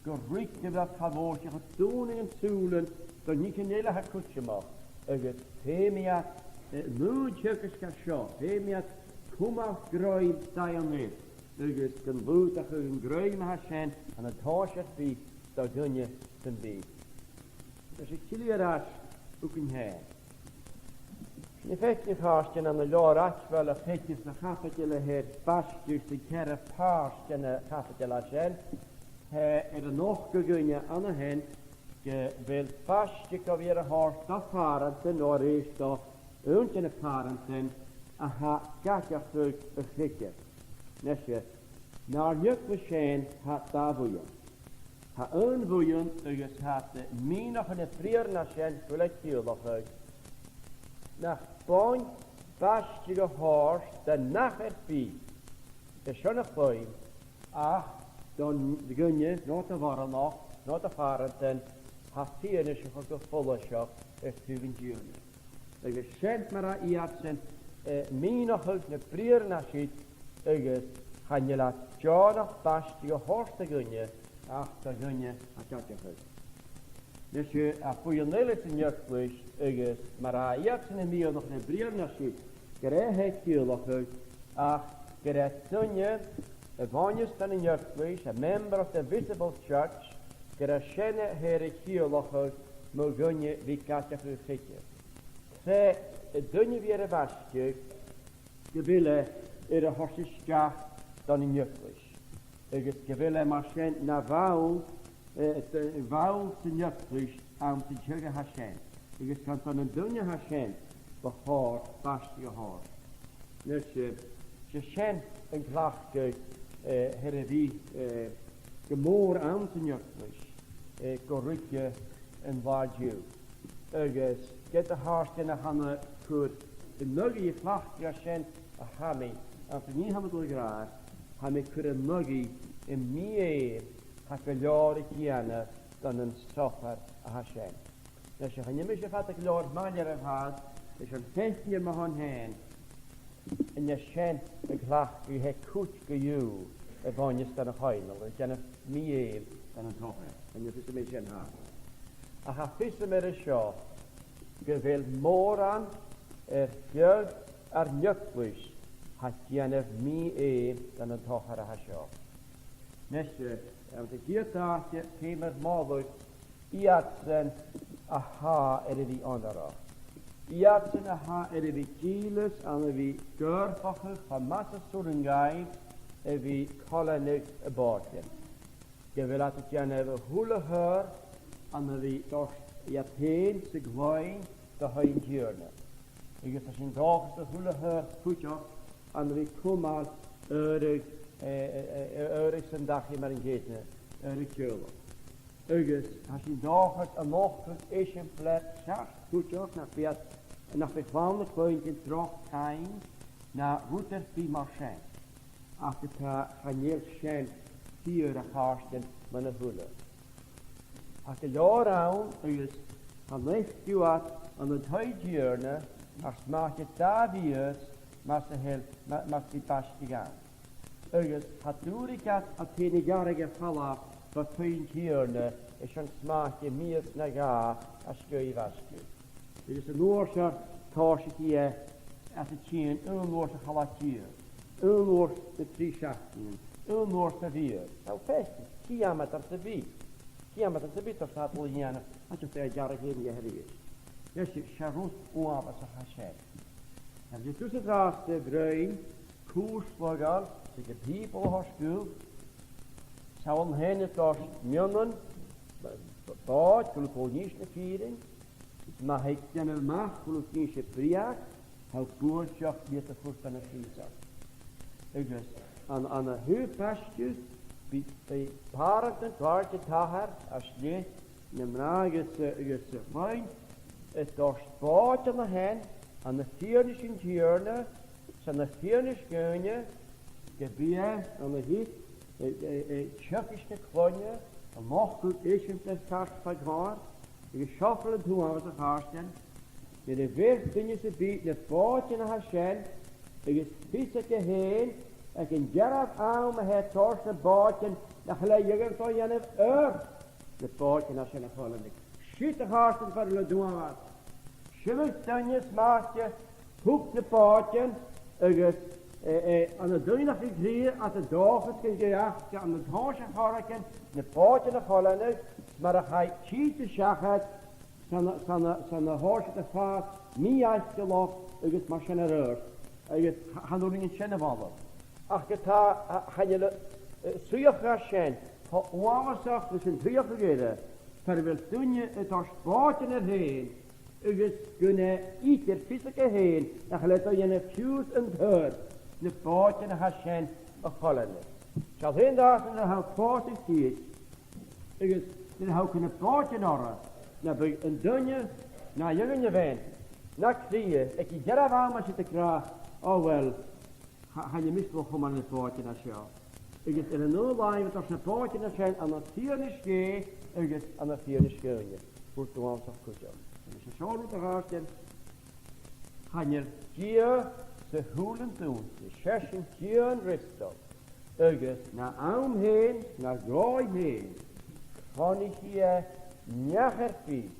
gu ruige bheil tha mòr seach a dhùnadh an sùilean do nithean eile a tha cudromach, agus feumaidh iad, eh, an aon teagasg a tha seo, feumaidh iad cumail grèim daingeann air, agus gun lùghdachadh an grèim a tha sin ann an toiseach air bith do dhuine sam bith. Leis a' chille air ais thugainn fhèin. Nì feadhainn a chàirdean ann an leabhar Aidmheil a' faicinn sa chaibideil a th' air baisteadh, sa cheathramh pàirt den a' chaibideil a tha sin, tha e air a nochdadh dhuinne an-sin gu bheil baisteadh gu bhith air a thoirt do phàrantan no a-rithist do aon de na pàrantan a tha ag aideachadh a' chreidimh. Nise, nar n-eaglais fhèin tha dà bhuidheann. Tha aon bhuidheann agus tha iad a' mìneachadh na briathran a tha sin gu bheil e a' ciallachadh nach b' ann baisteadh a thoirt do neach air bith airson a' chloinn, ach don duine, no do mhàthair, no do phàrantan, tha fianais aca gu follaiseach air taobh an Tighearna. Agus sin mar a tha iadsan, eh, a' mìneachadh na briathran a tha siud, agus chan eil iad deònach baisteadh a thoirt do dhuine ach do dhuine a tha ag aideachadh. Nise, tha buidheann eile san eaglais, agus mar a tha iadsan a' mìneachadh na briathran a tha siud, gur e a tha e a' ciallachadh, ach gur e duine a bhuineas dhan an eaglais, a member of the visible church, gur e sin a tha e air a chiallachadh mu dhuine a bhith ag aideachadh a' chreidimh. Tha an duine a bhith air a bhaisteadh gu bheil e air a thoirt a-steach dhan an eaglais, agus gu bheil e mar sin na bhall, eh, de, bhall san eaglais anns an t-seagh a tha sin, agus gun do na daoine a tha sin bu chòir baisteadh a thoirt. Nise, 's e sin an cleachdadh, eh, a th' air a bhith, eh, gu mòr anns an eaglais, eh, gu ruige an latha an-diugh. Agus ged a tha iadsan a' cur an aghaidh a' chleachdadh sin a tha mi, anns an nì a tha mi a' dol a ràdh, tha mi a' cur an aghaidh am mì-fheum a tha gu leòr a' dèanamh dhan an sochair a tha sin. Nise, chan eil mise fada gu leòr maille air a' chàs, leis an fhaicinn air mo shon fhèin, an e sin an cleachdadh a tha cuid co-dhiù a bhuineas dhan a' choitheanal, a' dèanamh mì-fheum dhan an t-sochair. Chan eil fhios agam an e sin a tha. Ach tha fios agam air a seo, gu bheil mòran air feadh ar n-eaglais a tha a' dèanamh mì-fheum dhan an t-sochair a tha seo. Nise, eh, anns a' chiad àite, ciamar a mholadh iadsan a tha air a bhith onarach. Iadsan a tha air a bhith dìleas ann a bhith ag obrachadh cho math 's as urrainn dhaibh a bhith a' coileanadh a' bhòidein. Gu bheil iad a' dèanamh a h-uile h-adhbhar ann a bhith a' toirt iad fhèin 's a' chloinn do thaigh an Tighearna. Agus tha sinn an dòchas a h-uile h-adhbhar cuideachd ann a bhith a' cumail adhradh, eh, eh, eh, adhradh san dachaigh mar an ceudna, adhradh teaghlaich. Agus tha sinn an dòchas a' nochdadh eisimpleir cheart cuideachd nach bi iad, nach bi clann na cloinne a' droch-chaoin, no rud air bith mar sin. Ach tha, chan eil sin fìor, a chàirdean, mun a h-uile. Tha gu leòr ann agus chan fhaic thu iad ann an taigh an Tighearna ach 's mathaid dà mhìos mas a h-eil, ma-, mas bi baisteadh ann. Agus tha dùrachd iad a' tighinn a ghearradh air falbh bho taigh an Tighearna airson 's mathaid mìos no dhà às dèidh bhaisteadh. Agus an uair sin tòisichidh e às a' tighinn aon uair sa chola-deug. aon uair na trì seachdainean, aon uair sa mhìos. Tha thu a' faicinn, ciamar a tha e a' bhith, ciamar a tha e a' bhith, tha e a' dol a dhèanamh, agus tha e a' gearradh fhèin dheth a-rithist. Leis, 's e rud uabhasach a tha sin. Agus tha thusa an-dràsta a' bruidhinn cùrsa laghail, 's e gu Bìoball a th' agaibh, 's ann fhèin a' toirt mionnan, b-, b-, bàid, gu bheil thu a' cur a-nis na fìrinn, is ma tha thu a' dèanamh a-mach gu bheil thu a' cur a-nis breug, tha thu buailteach iad a chur dhan a' phìos ud. Agus an, an a thaobh baisteadh, bidh, bidh pàrantan, càirdean, tha thu a' faicinn, na mnathan agus, eh, agus a' chloinn, a' toirt bàidean a th' ann, ann am fìrinnean an Tighearna, 's ann am fìrinnean dhaoine, gum bi e ann an teagasg, eh, eh, eh, teagasg na cloinne, a' nochdadh eisimpleir ceart fa chomhair, agus seo far an t-uabhas, a chàirdean, nuair a bheir duine sam bith na bàidean a tha sin, agus fios aige fhèin, aig an dearbh àm a tha e a' toirt na bàidean, nach eil e a' dol a dhèanamh air na bàidean a tha sin a choileanadh. Siud, a chàirdean, far an t-uabhas. Seo duine 's mathaid, thug na bàidean agus, eh, eh, ann an doimhneachd a' chridhe, ann an dòchas gun deach e, ann an toiseach a' choireigin, na bàidean a choileanadh, 's mar a chaidh tìde seachad, 's ann, 's ann, 's ann a thòisich iad a' fàs mì-fhaiceallach agus mar sin air adhart. Agus cha, chan urrainn sin a bhith. Ach ge-tà, chan eil, eh, suidheachadh sin cho uabhasach leis an t-suidheachadh eile, far a bheil duine a' toirt bàidean air fhèin, agus gun e idir fios aige fhèin nach eil e a' dol a dhèanamh fiù 's an t-adhbhar na bàidean a tha sin a choileanadh. Seall fhèin an-dràsta nuair a tha thu a' fàs an cridhe, agus nuair a tha thu a' cur na bàidean oirre, nam biodh an duine, no dheaghaidh no bhean, na cridhe, aig an dearbh àm a tha siud ag ràdh, o uill, cha, chan eil mise a' dol a chumail ris na bàidean a tha seo. Agus air an aon làimh a' toirt na bàidean a tha sin ann am fìrinnean Dhè agus ann am fìrinnean dhaoine. Fhuair thu uabhasach cuideachd. Agus 's e seo an rud, a chàirdean, chan eil Dia sa shùilean dùinte, 's esan Dia an fhreastail. Agus na àm fhèin, na dhòigh fhèin, chrònaichidh e neach air bith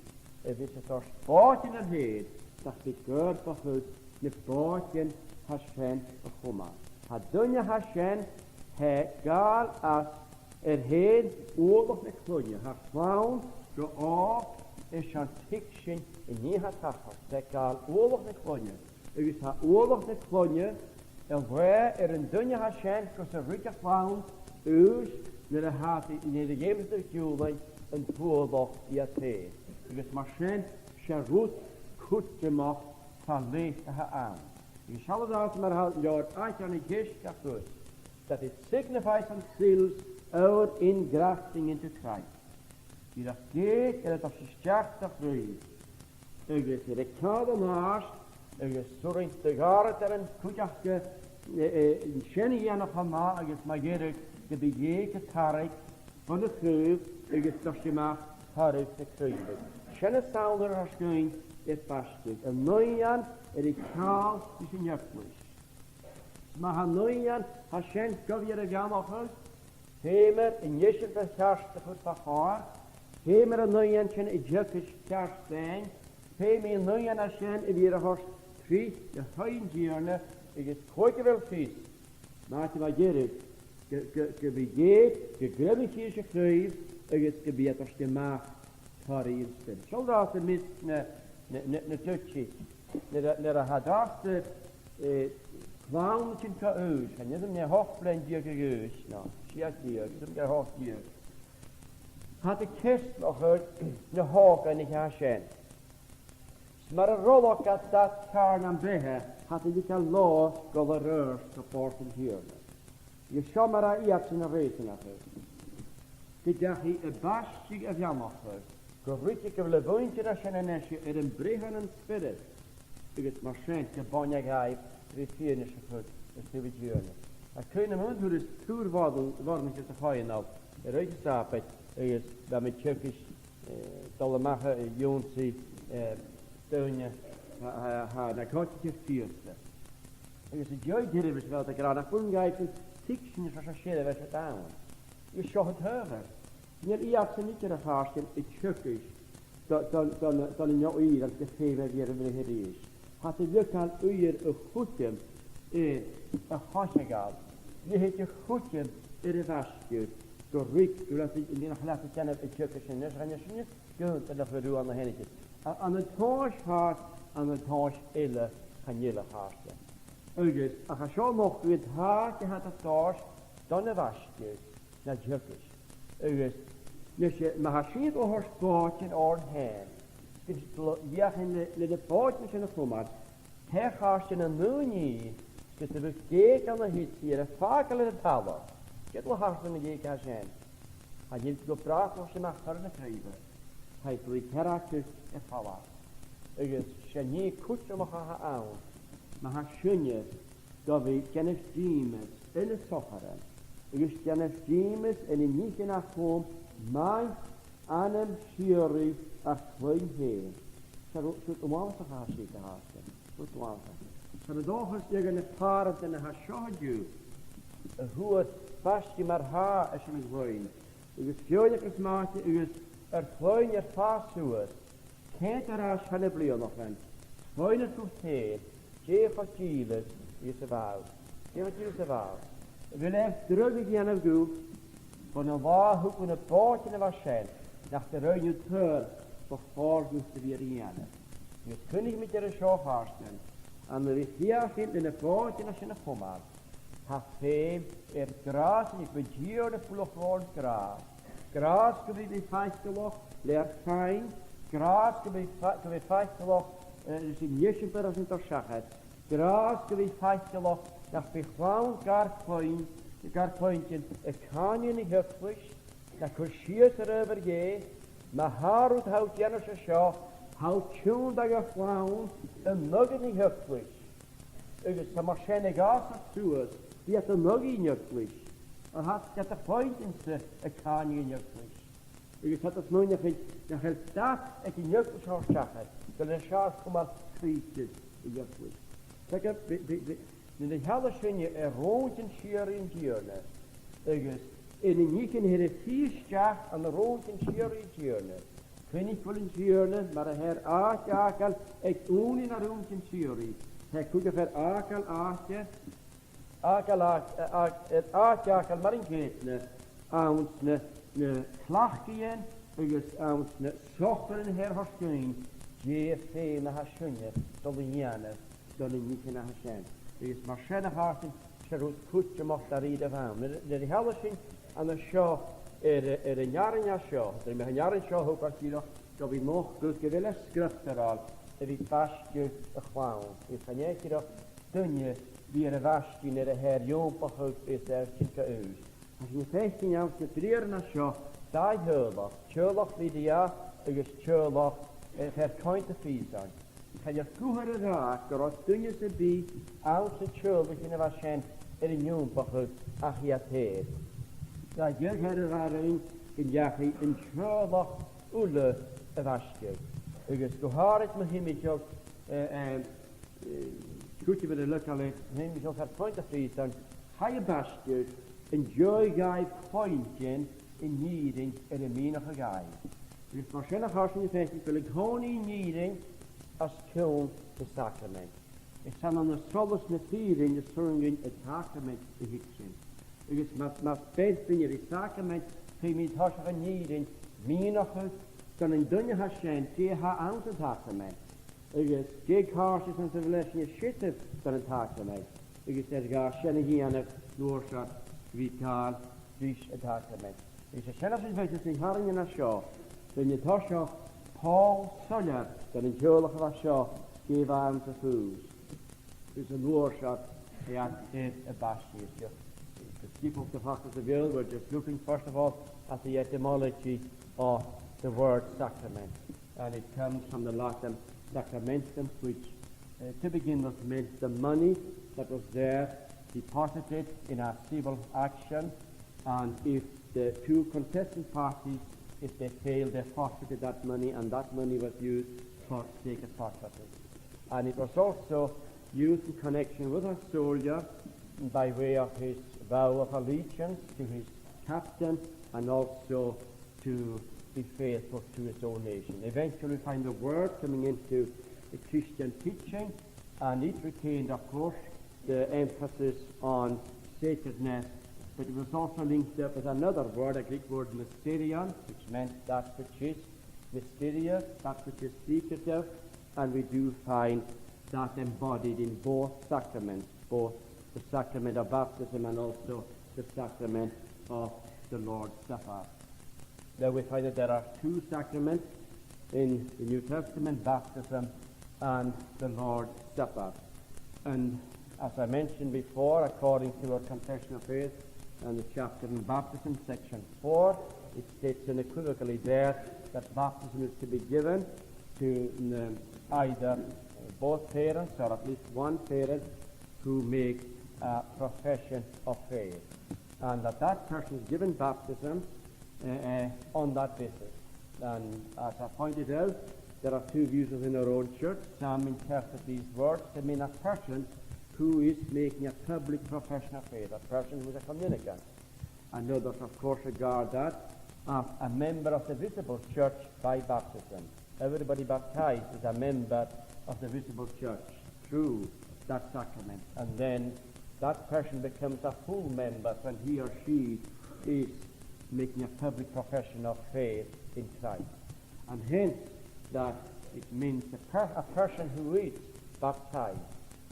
a bhios a' toirt bàidean air fhèin, nach bi a' coimhead air na bàidean a tha sin a chumail. Tha duine a tha sin, tha e a' gabhail às air fhèin uallach na cloinne, tha e a' clann gu àm airson tuigsinn an nì a tha tachairt, tha e a' gabhail uallach na cloinne, agus tha uallach na cloinne a' laighe air an duine a tha sin gus an ruig a' chlann aois nuair a tha, nuair a dh'fheumas iad a ghiùlain an t-uallach iad fhèin. Agus mar sin, 's e rud cudromach fa leth a th' ann. Agus seall an-dràsta mar a tha leabhar Aithghearr na Ceist ga chur, that it signifies unto themselves our ingrafting into Christ. Dìreach ged a tha iad a' dol a-steach dhan chraobh, agus air a ceangal an-àirde, agus 's urrainn do dh'àradaran cuideachd, eh, eh, sin a dhèanamh cho math agus mu dheireadh gum bi Dhè ga tarraing bhon a' chraobh agus toirt a-mach toradh na craoibhe. Sin an samhla a tha sinn a' faighinn air baisteadh, an naoidhean air a ceangal ris an eaglais. 'S ma tha an naoidhean a tha sin gu bhith air a bheannachadh, feumar an eisimpleir cheart a chur fa chomhair, feumar an naoidhean sin a theagasg ceart fhaighinn, feumaidh an naoidhean a tha sin a bhith air a thoirt tric do thaigh an Tighearna agus cò aig a bheil fios, ma tha e mu dheireadh, gu, gu, gum bi Dhè ga greimeachadh ris a' chraobh agus gum bi e a' toirt a-mach toradh an Spioraid. Seall an-dràsta am measg na, na, na, na dùthchannan. Nuair a, nuair a tha an-dràsta, eh, clann a' tighinn gu aois, chan eil fhios agam an e ochd bliadhna deug a dh'aois, no sia deug, 's ann gu ochd deug. Tha iad a' ceasnachadh na h-òigridh a tha sin. 'S mar a rolas iad dad ceàrr nam beatha, tha iad a' leigeil leotha a dhol air adhart gu bòrd an Tighearna. Agus seo mar a tha iadsan a' reusanachadh. Gun deachaidh am baisteadh a bheannachadh, gu ruige gu bheil a' mhuinntir a tha sin a-nise air am breith ann an spiorad, agus mar sin gum buinidh dhaibh ri fianais a chur air taobh an Tighearna. Tha cuimhn' agam aon turas tùr bhoireannach, bhoireannach sa choitheanal air oidhche Sàbaid, agus bha mi a' teagasg, eh, dol a-mach a dh'ionnsaigh, eh, daoine a, a, a tha na coitcheann fìor. Agus an dèidh seirbheis bha iad ag ràdh nach b' urrainn dhaibhsan tuigsinn an seòrsa seirbheis a bh' ann. Agus seo an t-adhbhar. Chan eil iadsan idir, a chàirdean, a' teagasg do, do, do, do na neo-aoisean gu feum air a bhith air a bhreith a-rithist. Tha iad a' leigeil uiread a chuideam Air a' chois a ghabhail, leithid a' chuideam air a' bhaistidh, gu ruige gu leas i, an dèanamh a leas a' dèanamh a' teagasg sin, is chan eil sinne gu, an nach bhfuil ruan na h-aithnichte. A, ann an tomhas thart, ann an tomhas eile chan eil a chàirdean. Agus, ach a seo nochdadh an t-àite a tha iad a' tomhas don a' bhaistidh, na theagasg. Agus, nise, ma tha sinn a' dol a thoirt bòidean oirnn fhèin, gus dìochuimhneachadh le, le na bòidean sin a chumail, tha e a' càirdean an aon nì, gus am biodh geug ann a thìr, air a fàgail air an talamh. Ged a tha e a' càirdean na geugan sin, chan eil gu bràth sin a-mach tron a' chraoibh. Tha e a' dol a chearcachadh air falbh. Agus 's e nì cudromach a th' ann, ma tha sinne gu bhith dèanamh dìmeas ann an sochairean, agus dèanamh dìmeas ann an nithean a chum math anam sìorraidh ar cloinn fhèin. 'S e rud, 's e rud uabhasach a tha sin, a chàirdean. Rud uabhasach. Tha mi an dòchas gu bheil na pàrantan a tha seo an-diugh, a fhuair baistidh mar-thà airson a' chloinn, agus feadhainn agus màthair agus ar cloinn air fàs suas, ceum air ais thar nam bliadhnaichean, 's faighinn air gum fhèin dè cho dìleas 's a bha thu. Dè cho dìleas 's a bha thu. A bheil e air dragh a dhèanamh dhut, bhon an là a thug thu na bòidean a bha sin, nach do rinn thu tòrr bu chòir dhut a bhith air a dhèanamh? Agus cuimhnich mi air a seo, a chàirdean, ann a bhith a' feuchainn ri na bòidean sin a chumail, tha feum air gràs, agus bu chòir dha na buileach oirnn gràs. Gràs gu bhith, bhith faiceallach le ar cànan, gràs gu bhith fa-, gu bhith faiceallach, eh, leis an eisimpleir a tha sinn a' toirt seachad, gràs gu bhith faiceallach nach bi a' chlann gar cluinn, gar cluinntinn a' càineadh na h-eaglais, na cur sìos air adhbhar Dhè, ma tha rud a tha thu a' dèanamh seo, tha thu a' tionndadh do chlann an aghaidh na h-eaglais. Agus tha mar sin a' gabhail suas, bidh iad an aghaidh an eaglais, a tha iad a' cluinntinn-sa a' càineadh an eaglais. Agus tha iad a' smaoineachadh nach eil dad aig an eaglais a thoirt seachad, gu bheil e seo a' cumail croìte an eaglais. Tha gu, bidh, bidh, bidh, nuair a sheallas sinne air rùintean sìorraidh an Tighearna, agus air na nithean a thèid a-steach ann an rùintean sìorraidh an Tighearna, cuimhnich gu bheil an Tighearna mar a tha e air àite fhàgail aig ùrnaigh na rùintean sìorraidh, tha e cuideachd air fhàgail àite, fhàgail àite, a, a, air àite fhàgail mar an ceudna anns na, na cleachdaidhean agus anns na sochairean a tha e air a thoirt dhuinn, dè am feum a tha sinne a' dol a dhèanamh do na nithean a tha sin. Agus mar sin, a chàirdean, 's e rud cudromach dha-rìribh a th' ann. Nuair, nuair a sheallas sinn an seo air, air an earrainn a seo, nuair a bhios an earrainn seo a' togail dìreach gu bhith nochdadh gu bheil e sgriobtarail a bhith a' baisteadh a' chlann. Agus chan fhaic thu dìreach duine a bhith air a bhaisteadh nuair a tha e air iompachadh is air tighinn gu aois. Tha sinn a' faicinn anns na briathran a seo dà theaghlach, teaghlach Lidia agus teaghlach, eh, fear-coimhead a' phrìosain. Cha deach gu h-àraid a ràdh gun robh duine sam bith anns na teaghlaichean a bha sin air an iompachadh ach iad fhèin. Cha deach a ràdh rinn gun deachaidh an teaghlach uile a bhaisteadh. Agus gu h-àraid mu thimcheall, eh, eh, eh, cuideachd a bha le leucolaid, mu thimcheall fear-coimhead a' phrìosain, chaidh am baisteadh an dèidh dhaibh cluinntinn an fhìrinn air am mìneachadh dhaibh. Agus mar sin, a chàirdean, a' faicinn gu bheil an-còmhnaidh an fhìrinn os cionn na sàcramaid. Is ann ann an solas na fìrinn as urrainn dhuinn an t-sàcramaid a thuigsinn. Agus mas, mas beannaichte dhuinn a bhith sàcramaid, feumaidh mi an toiseach an fhìrinn mìneachadh dhan an duine a tha sin dè tha anns an t-sàcramaid. Agus dè a' chàirdeas anns a bheil sinn a' sireadh dhan an t-sàcramaid. Agus air dha sin a dhèanamh, an uair sin bidh gabhail ris an t-sàcramaid. Agus 's e sin a tha sinn a' faicinn anns na h-earrainnean a seo, rinn an toiseach Pòl soilleir dhan an teaghlach a bha seo dè bha anns a' chùis. Agus an uair sin, tha iad air am baisteadh. Just to skip off the fact of the veil, we're just looking first of all at the etymology of the word sacrament. And it comes from the Latin sacramentum, which, uh, to begin with, meant the money that was there deposited in a civil action, and if the two contestant parties, if they failed, they forfeited that money, and that money was used for sacred purposes. And it was also used in connection with a soldier by way of his vow of allegiance to his captain, and also to be faithful to his own nation. Eventually, we find the word coming into the Christian teaching, and it retained, of course, the emphasis on sacredness, but it was also linked up with another word, a Greek word, mysterion, which meant that which is mysterious, that which is secretive, and we do find that embodied in both sacraments, both the sacrament of baptism and also the sacrament of the Lord's Supper. Now we find that there are two sacraments in the New Testament, baptism and the Lord's Supper. And as I mentioned before, according to our Confession of Faith and the chapter in baptism, section four, it states unequivocally there that baptism is to be given to, um, either both parents or at least one parent who make a profession of faith, and that that person is given baptism, uh, uh, on that basis. And as I pointed out, there are two views within our own church. Some interpret these words to mean a person who is making a public profession of faith, a person who is a communicant. And others, of course, regard that as a member of the visible church by baptism. Everybody baptized is a member of the visible church through that sacrament. And then that person becomes a full member when he or she is making a public profession of faith in Christ. And hence that it means the per-, a person who is baptized,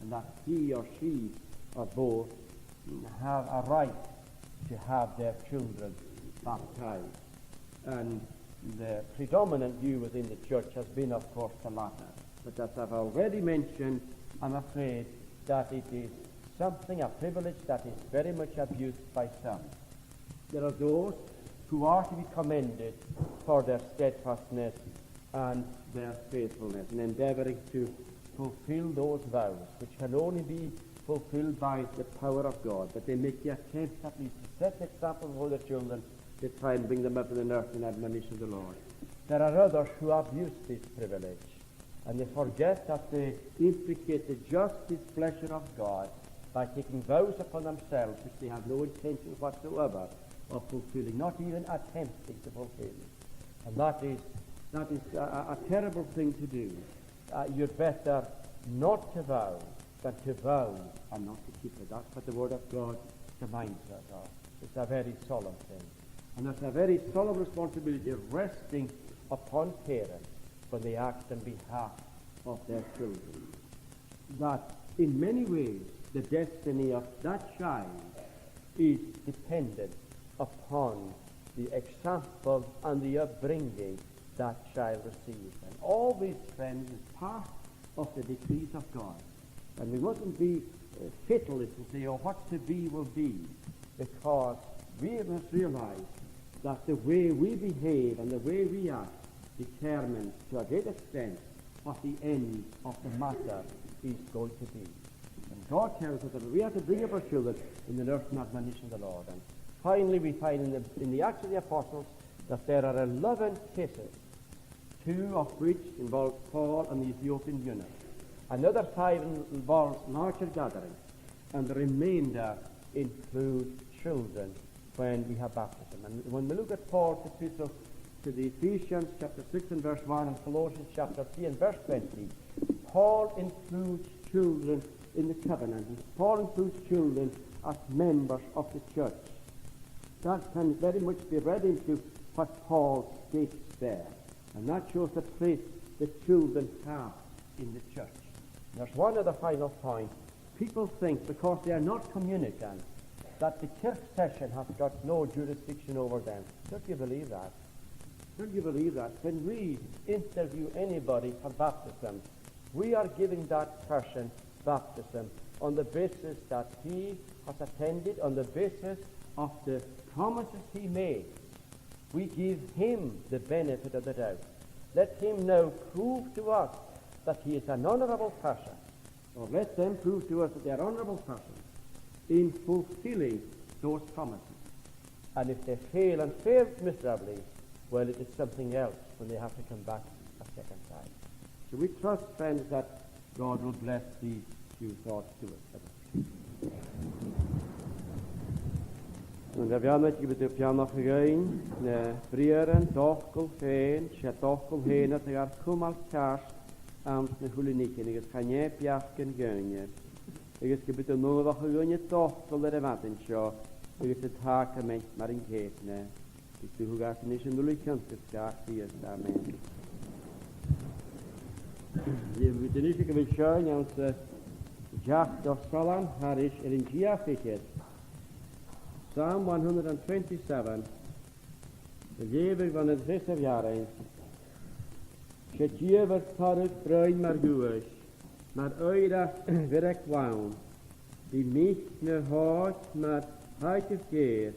and that he or she or both have a right to have their children baptized. And the predominant view within the church has been, of course, the latter. But as I've already mentioned, I'm afraid that it is something, a privilege that is very much abused by some. There are those who are to be commended for their steadfastness and their faithfulness in endeavouring to fulfil those vows, which can only be fulfilled by the power of God, but they make the attempt at least to set an example before their children to try and bring them up in the nurture and admonition of the Lord. There are others who abuse this privilege, and they forget that they implicate the just displeasure of God by taking vows upon themselves which they have no intention whatsoever of fulfilling, not even attempting to fulfil. And that is, that is a, a, a terrible thing to do. Uh, you'd better not to vow than to vow and not to keep it. That's what the Word of God reminds us of. It's a very solemn thing. And there's a very solemn responsibility resting upon parents when they act on behalf of their children. That in many ways the destiny of that child is dependent upon the example and the upbringing that child receives. And all this, friends, is part of the decrees of God. And we mustn't be, uh, fatalists and say, "Oh, what's to be will be," because we must realize that the way we behave and the way we act determines to a great extent what the end of the matter is going to be. And God tells us that we are to bring up our children in the nurture and admonition of the Lord. And finally, we find in the, in the Acts of the Apostles that there are eleven cases, two of which involve Paul and the Ethiopian eunuch. Another five involves larger gatherings, and the remainder include children when we have baptism. And when we look at Paul's epistle to the Ephesians, chapter six and verse one, and Colossians, chapter three and verse twenty, Paul includes children in the covenant. And Paul includes children as members of the church. That can very much be read into what Paul states there. And that shows the place the children have in the church. There's one other final point. People think, because they are not communicants, that the kirk session has got no jurisdiction over them. Don't you believe that? Don't you believe that? When we interview anybody for baptism, we are giving that person baptism on the basis that he has attended, on the basis of the promises he made. We give him the benefit of the doubt. Let him now prove to us that he is an honourable person, or let them prove to us that they are honourable persons in fulfilling those promises. And if they fail, and fail miserably, well, it is something else when they have to come back a second time. So we trust, friends, that God will bless these few thoughts to us. An Tighearna a bhith ur beannachadh dhuinn, na briathran d' fhacail fhèin, 's e d' fhacal fhèin a tha gar cumail ceart anns na h-uile nithean agus chan e beachdan dhaoine. agus gum bi do naomhachd dhuinne dochdail air a' mhadainn seo, agus a' tachairt mar an ceudna. Is do thugas a-nis an uile chionta air sgàth Chrìosd. Amen. Leughaidh mi a-nis gu bheil seo anns an t-seachdamh Salm thairis air an dà fhichead. Psalm one hundred and twenty-seven, a' leughadh bhon an treas rann. 'S e Dia bheir toradh broinn mar dhuais, mar oidhche bheir e glann. Bidh mic na h-òige mar thaiceadh geur,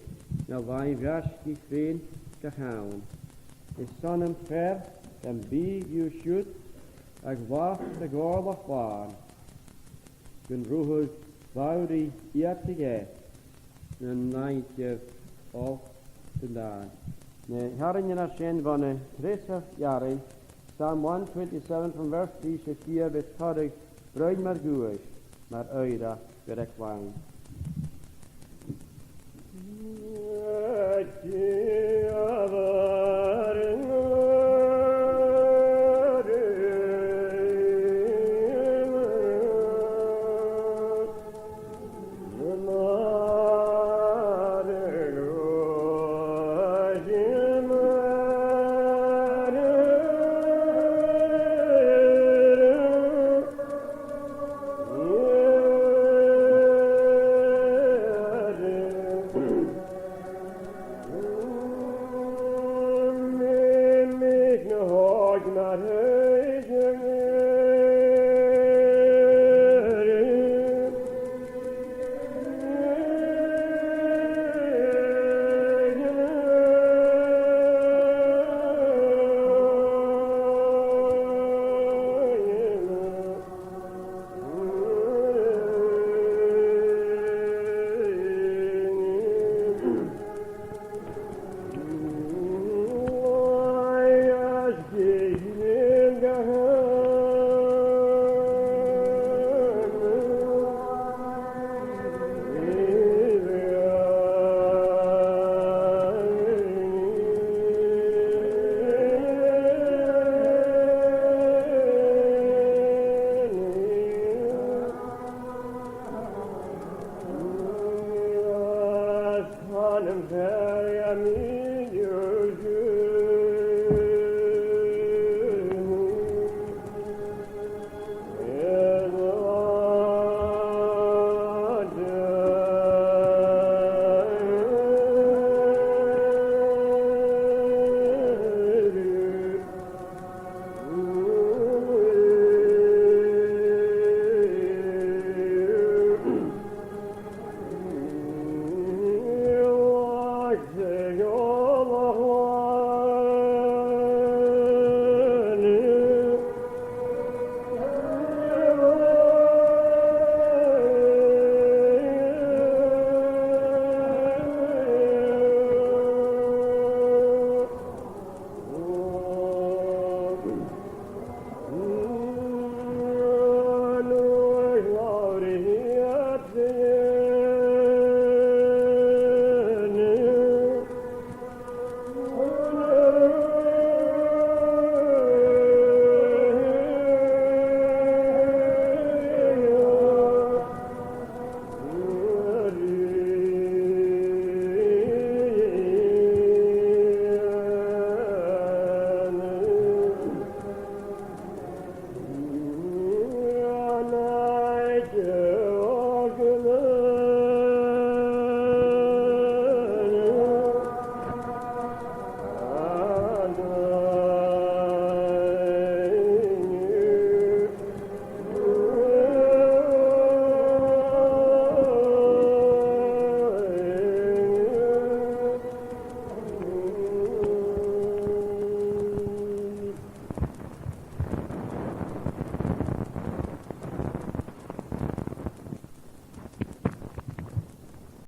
na làmh bhreacail fhèin gach àm. Is son am fear gum bi dhiubh siud, a ghlacadh a' chomhairle làn. Gun rugadh bhanrigh iad aige, nan nàimhdeas olc dhan dàn. Na h-earrainnean a tha sin bhon an treas rann, Psalm one twenty-seven from verse three, 's e Dia bheir toradh broinn mar dhuais, mar oidhche bheir e glann.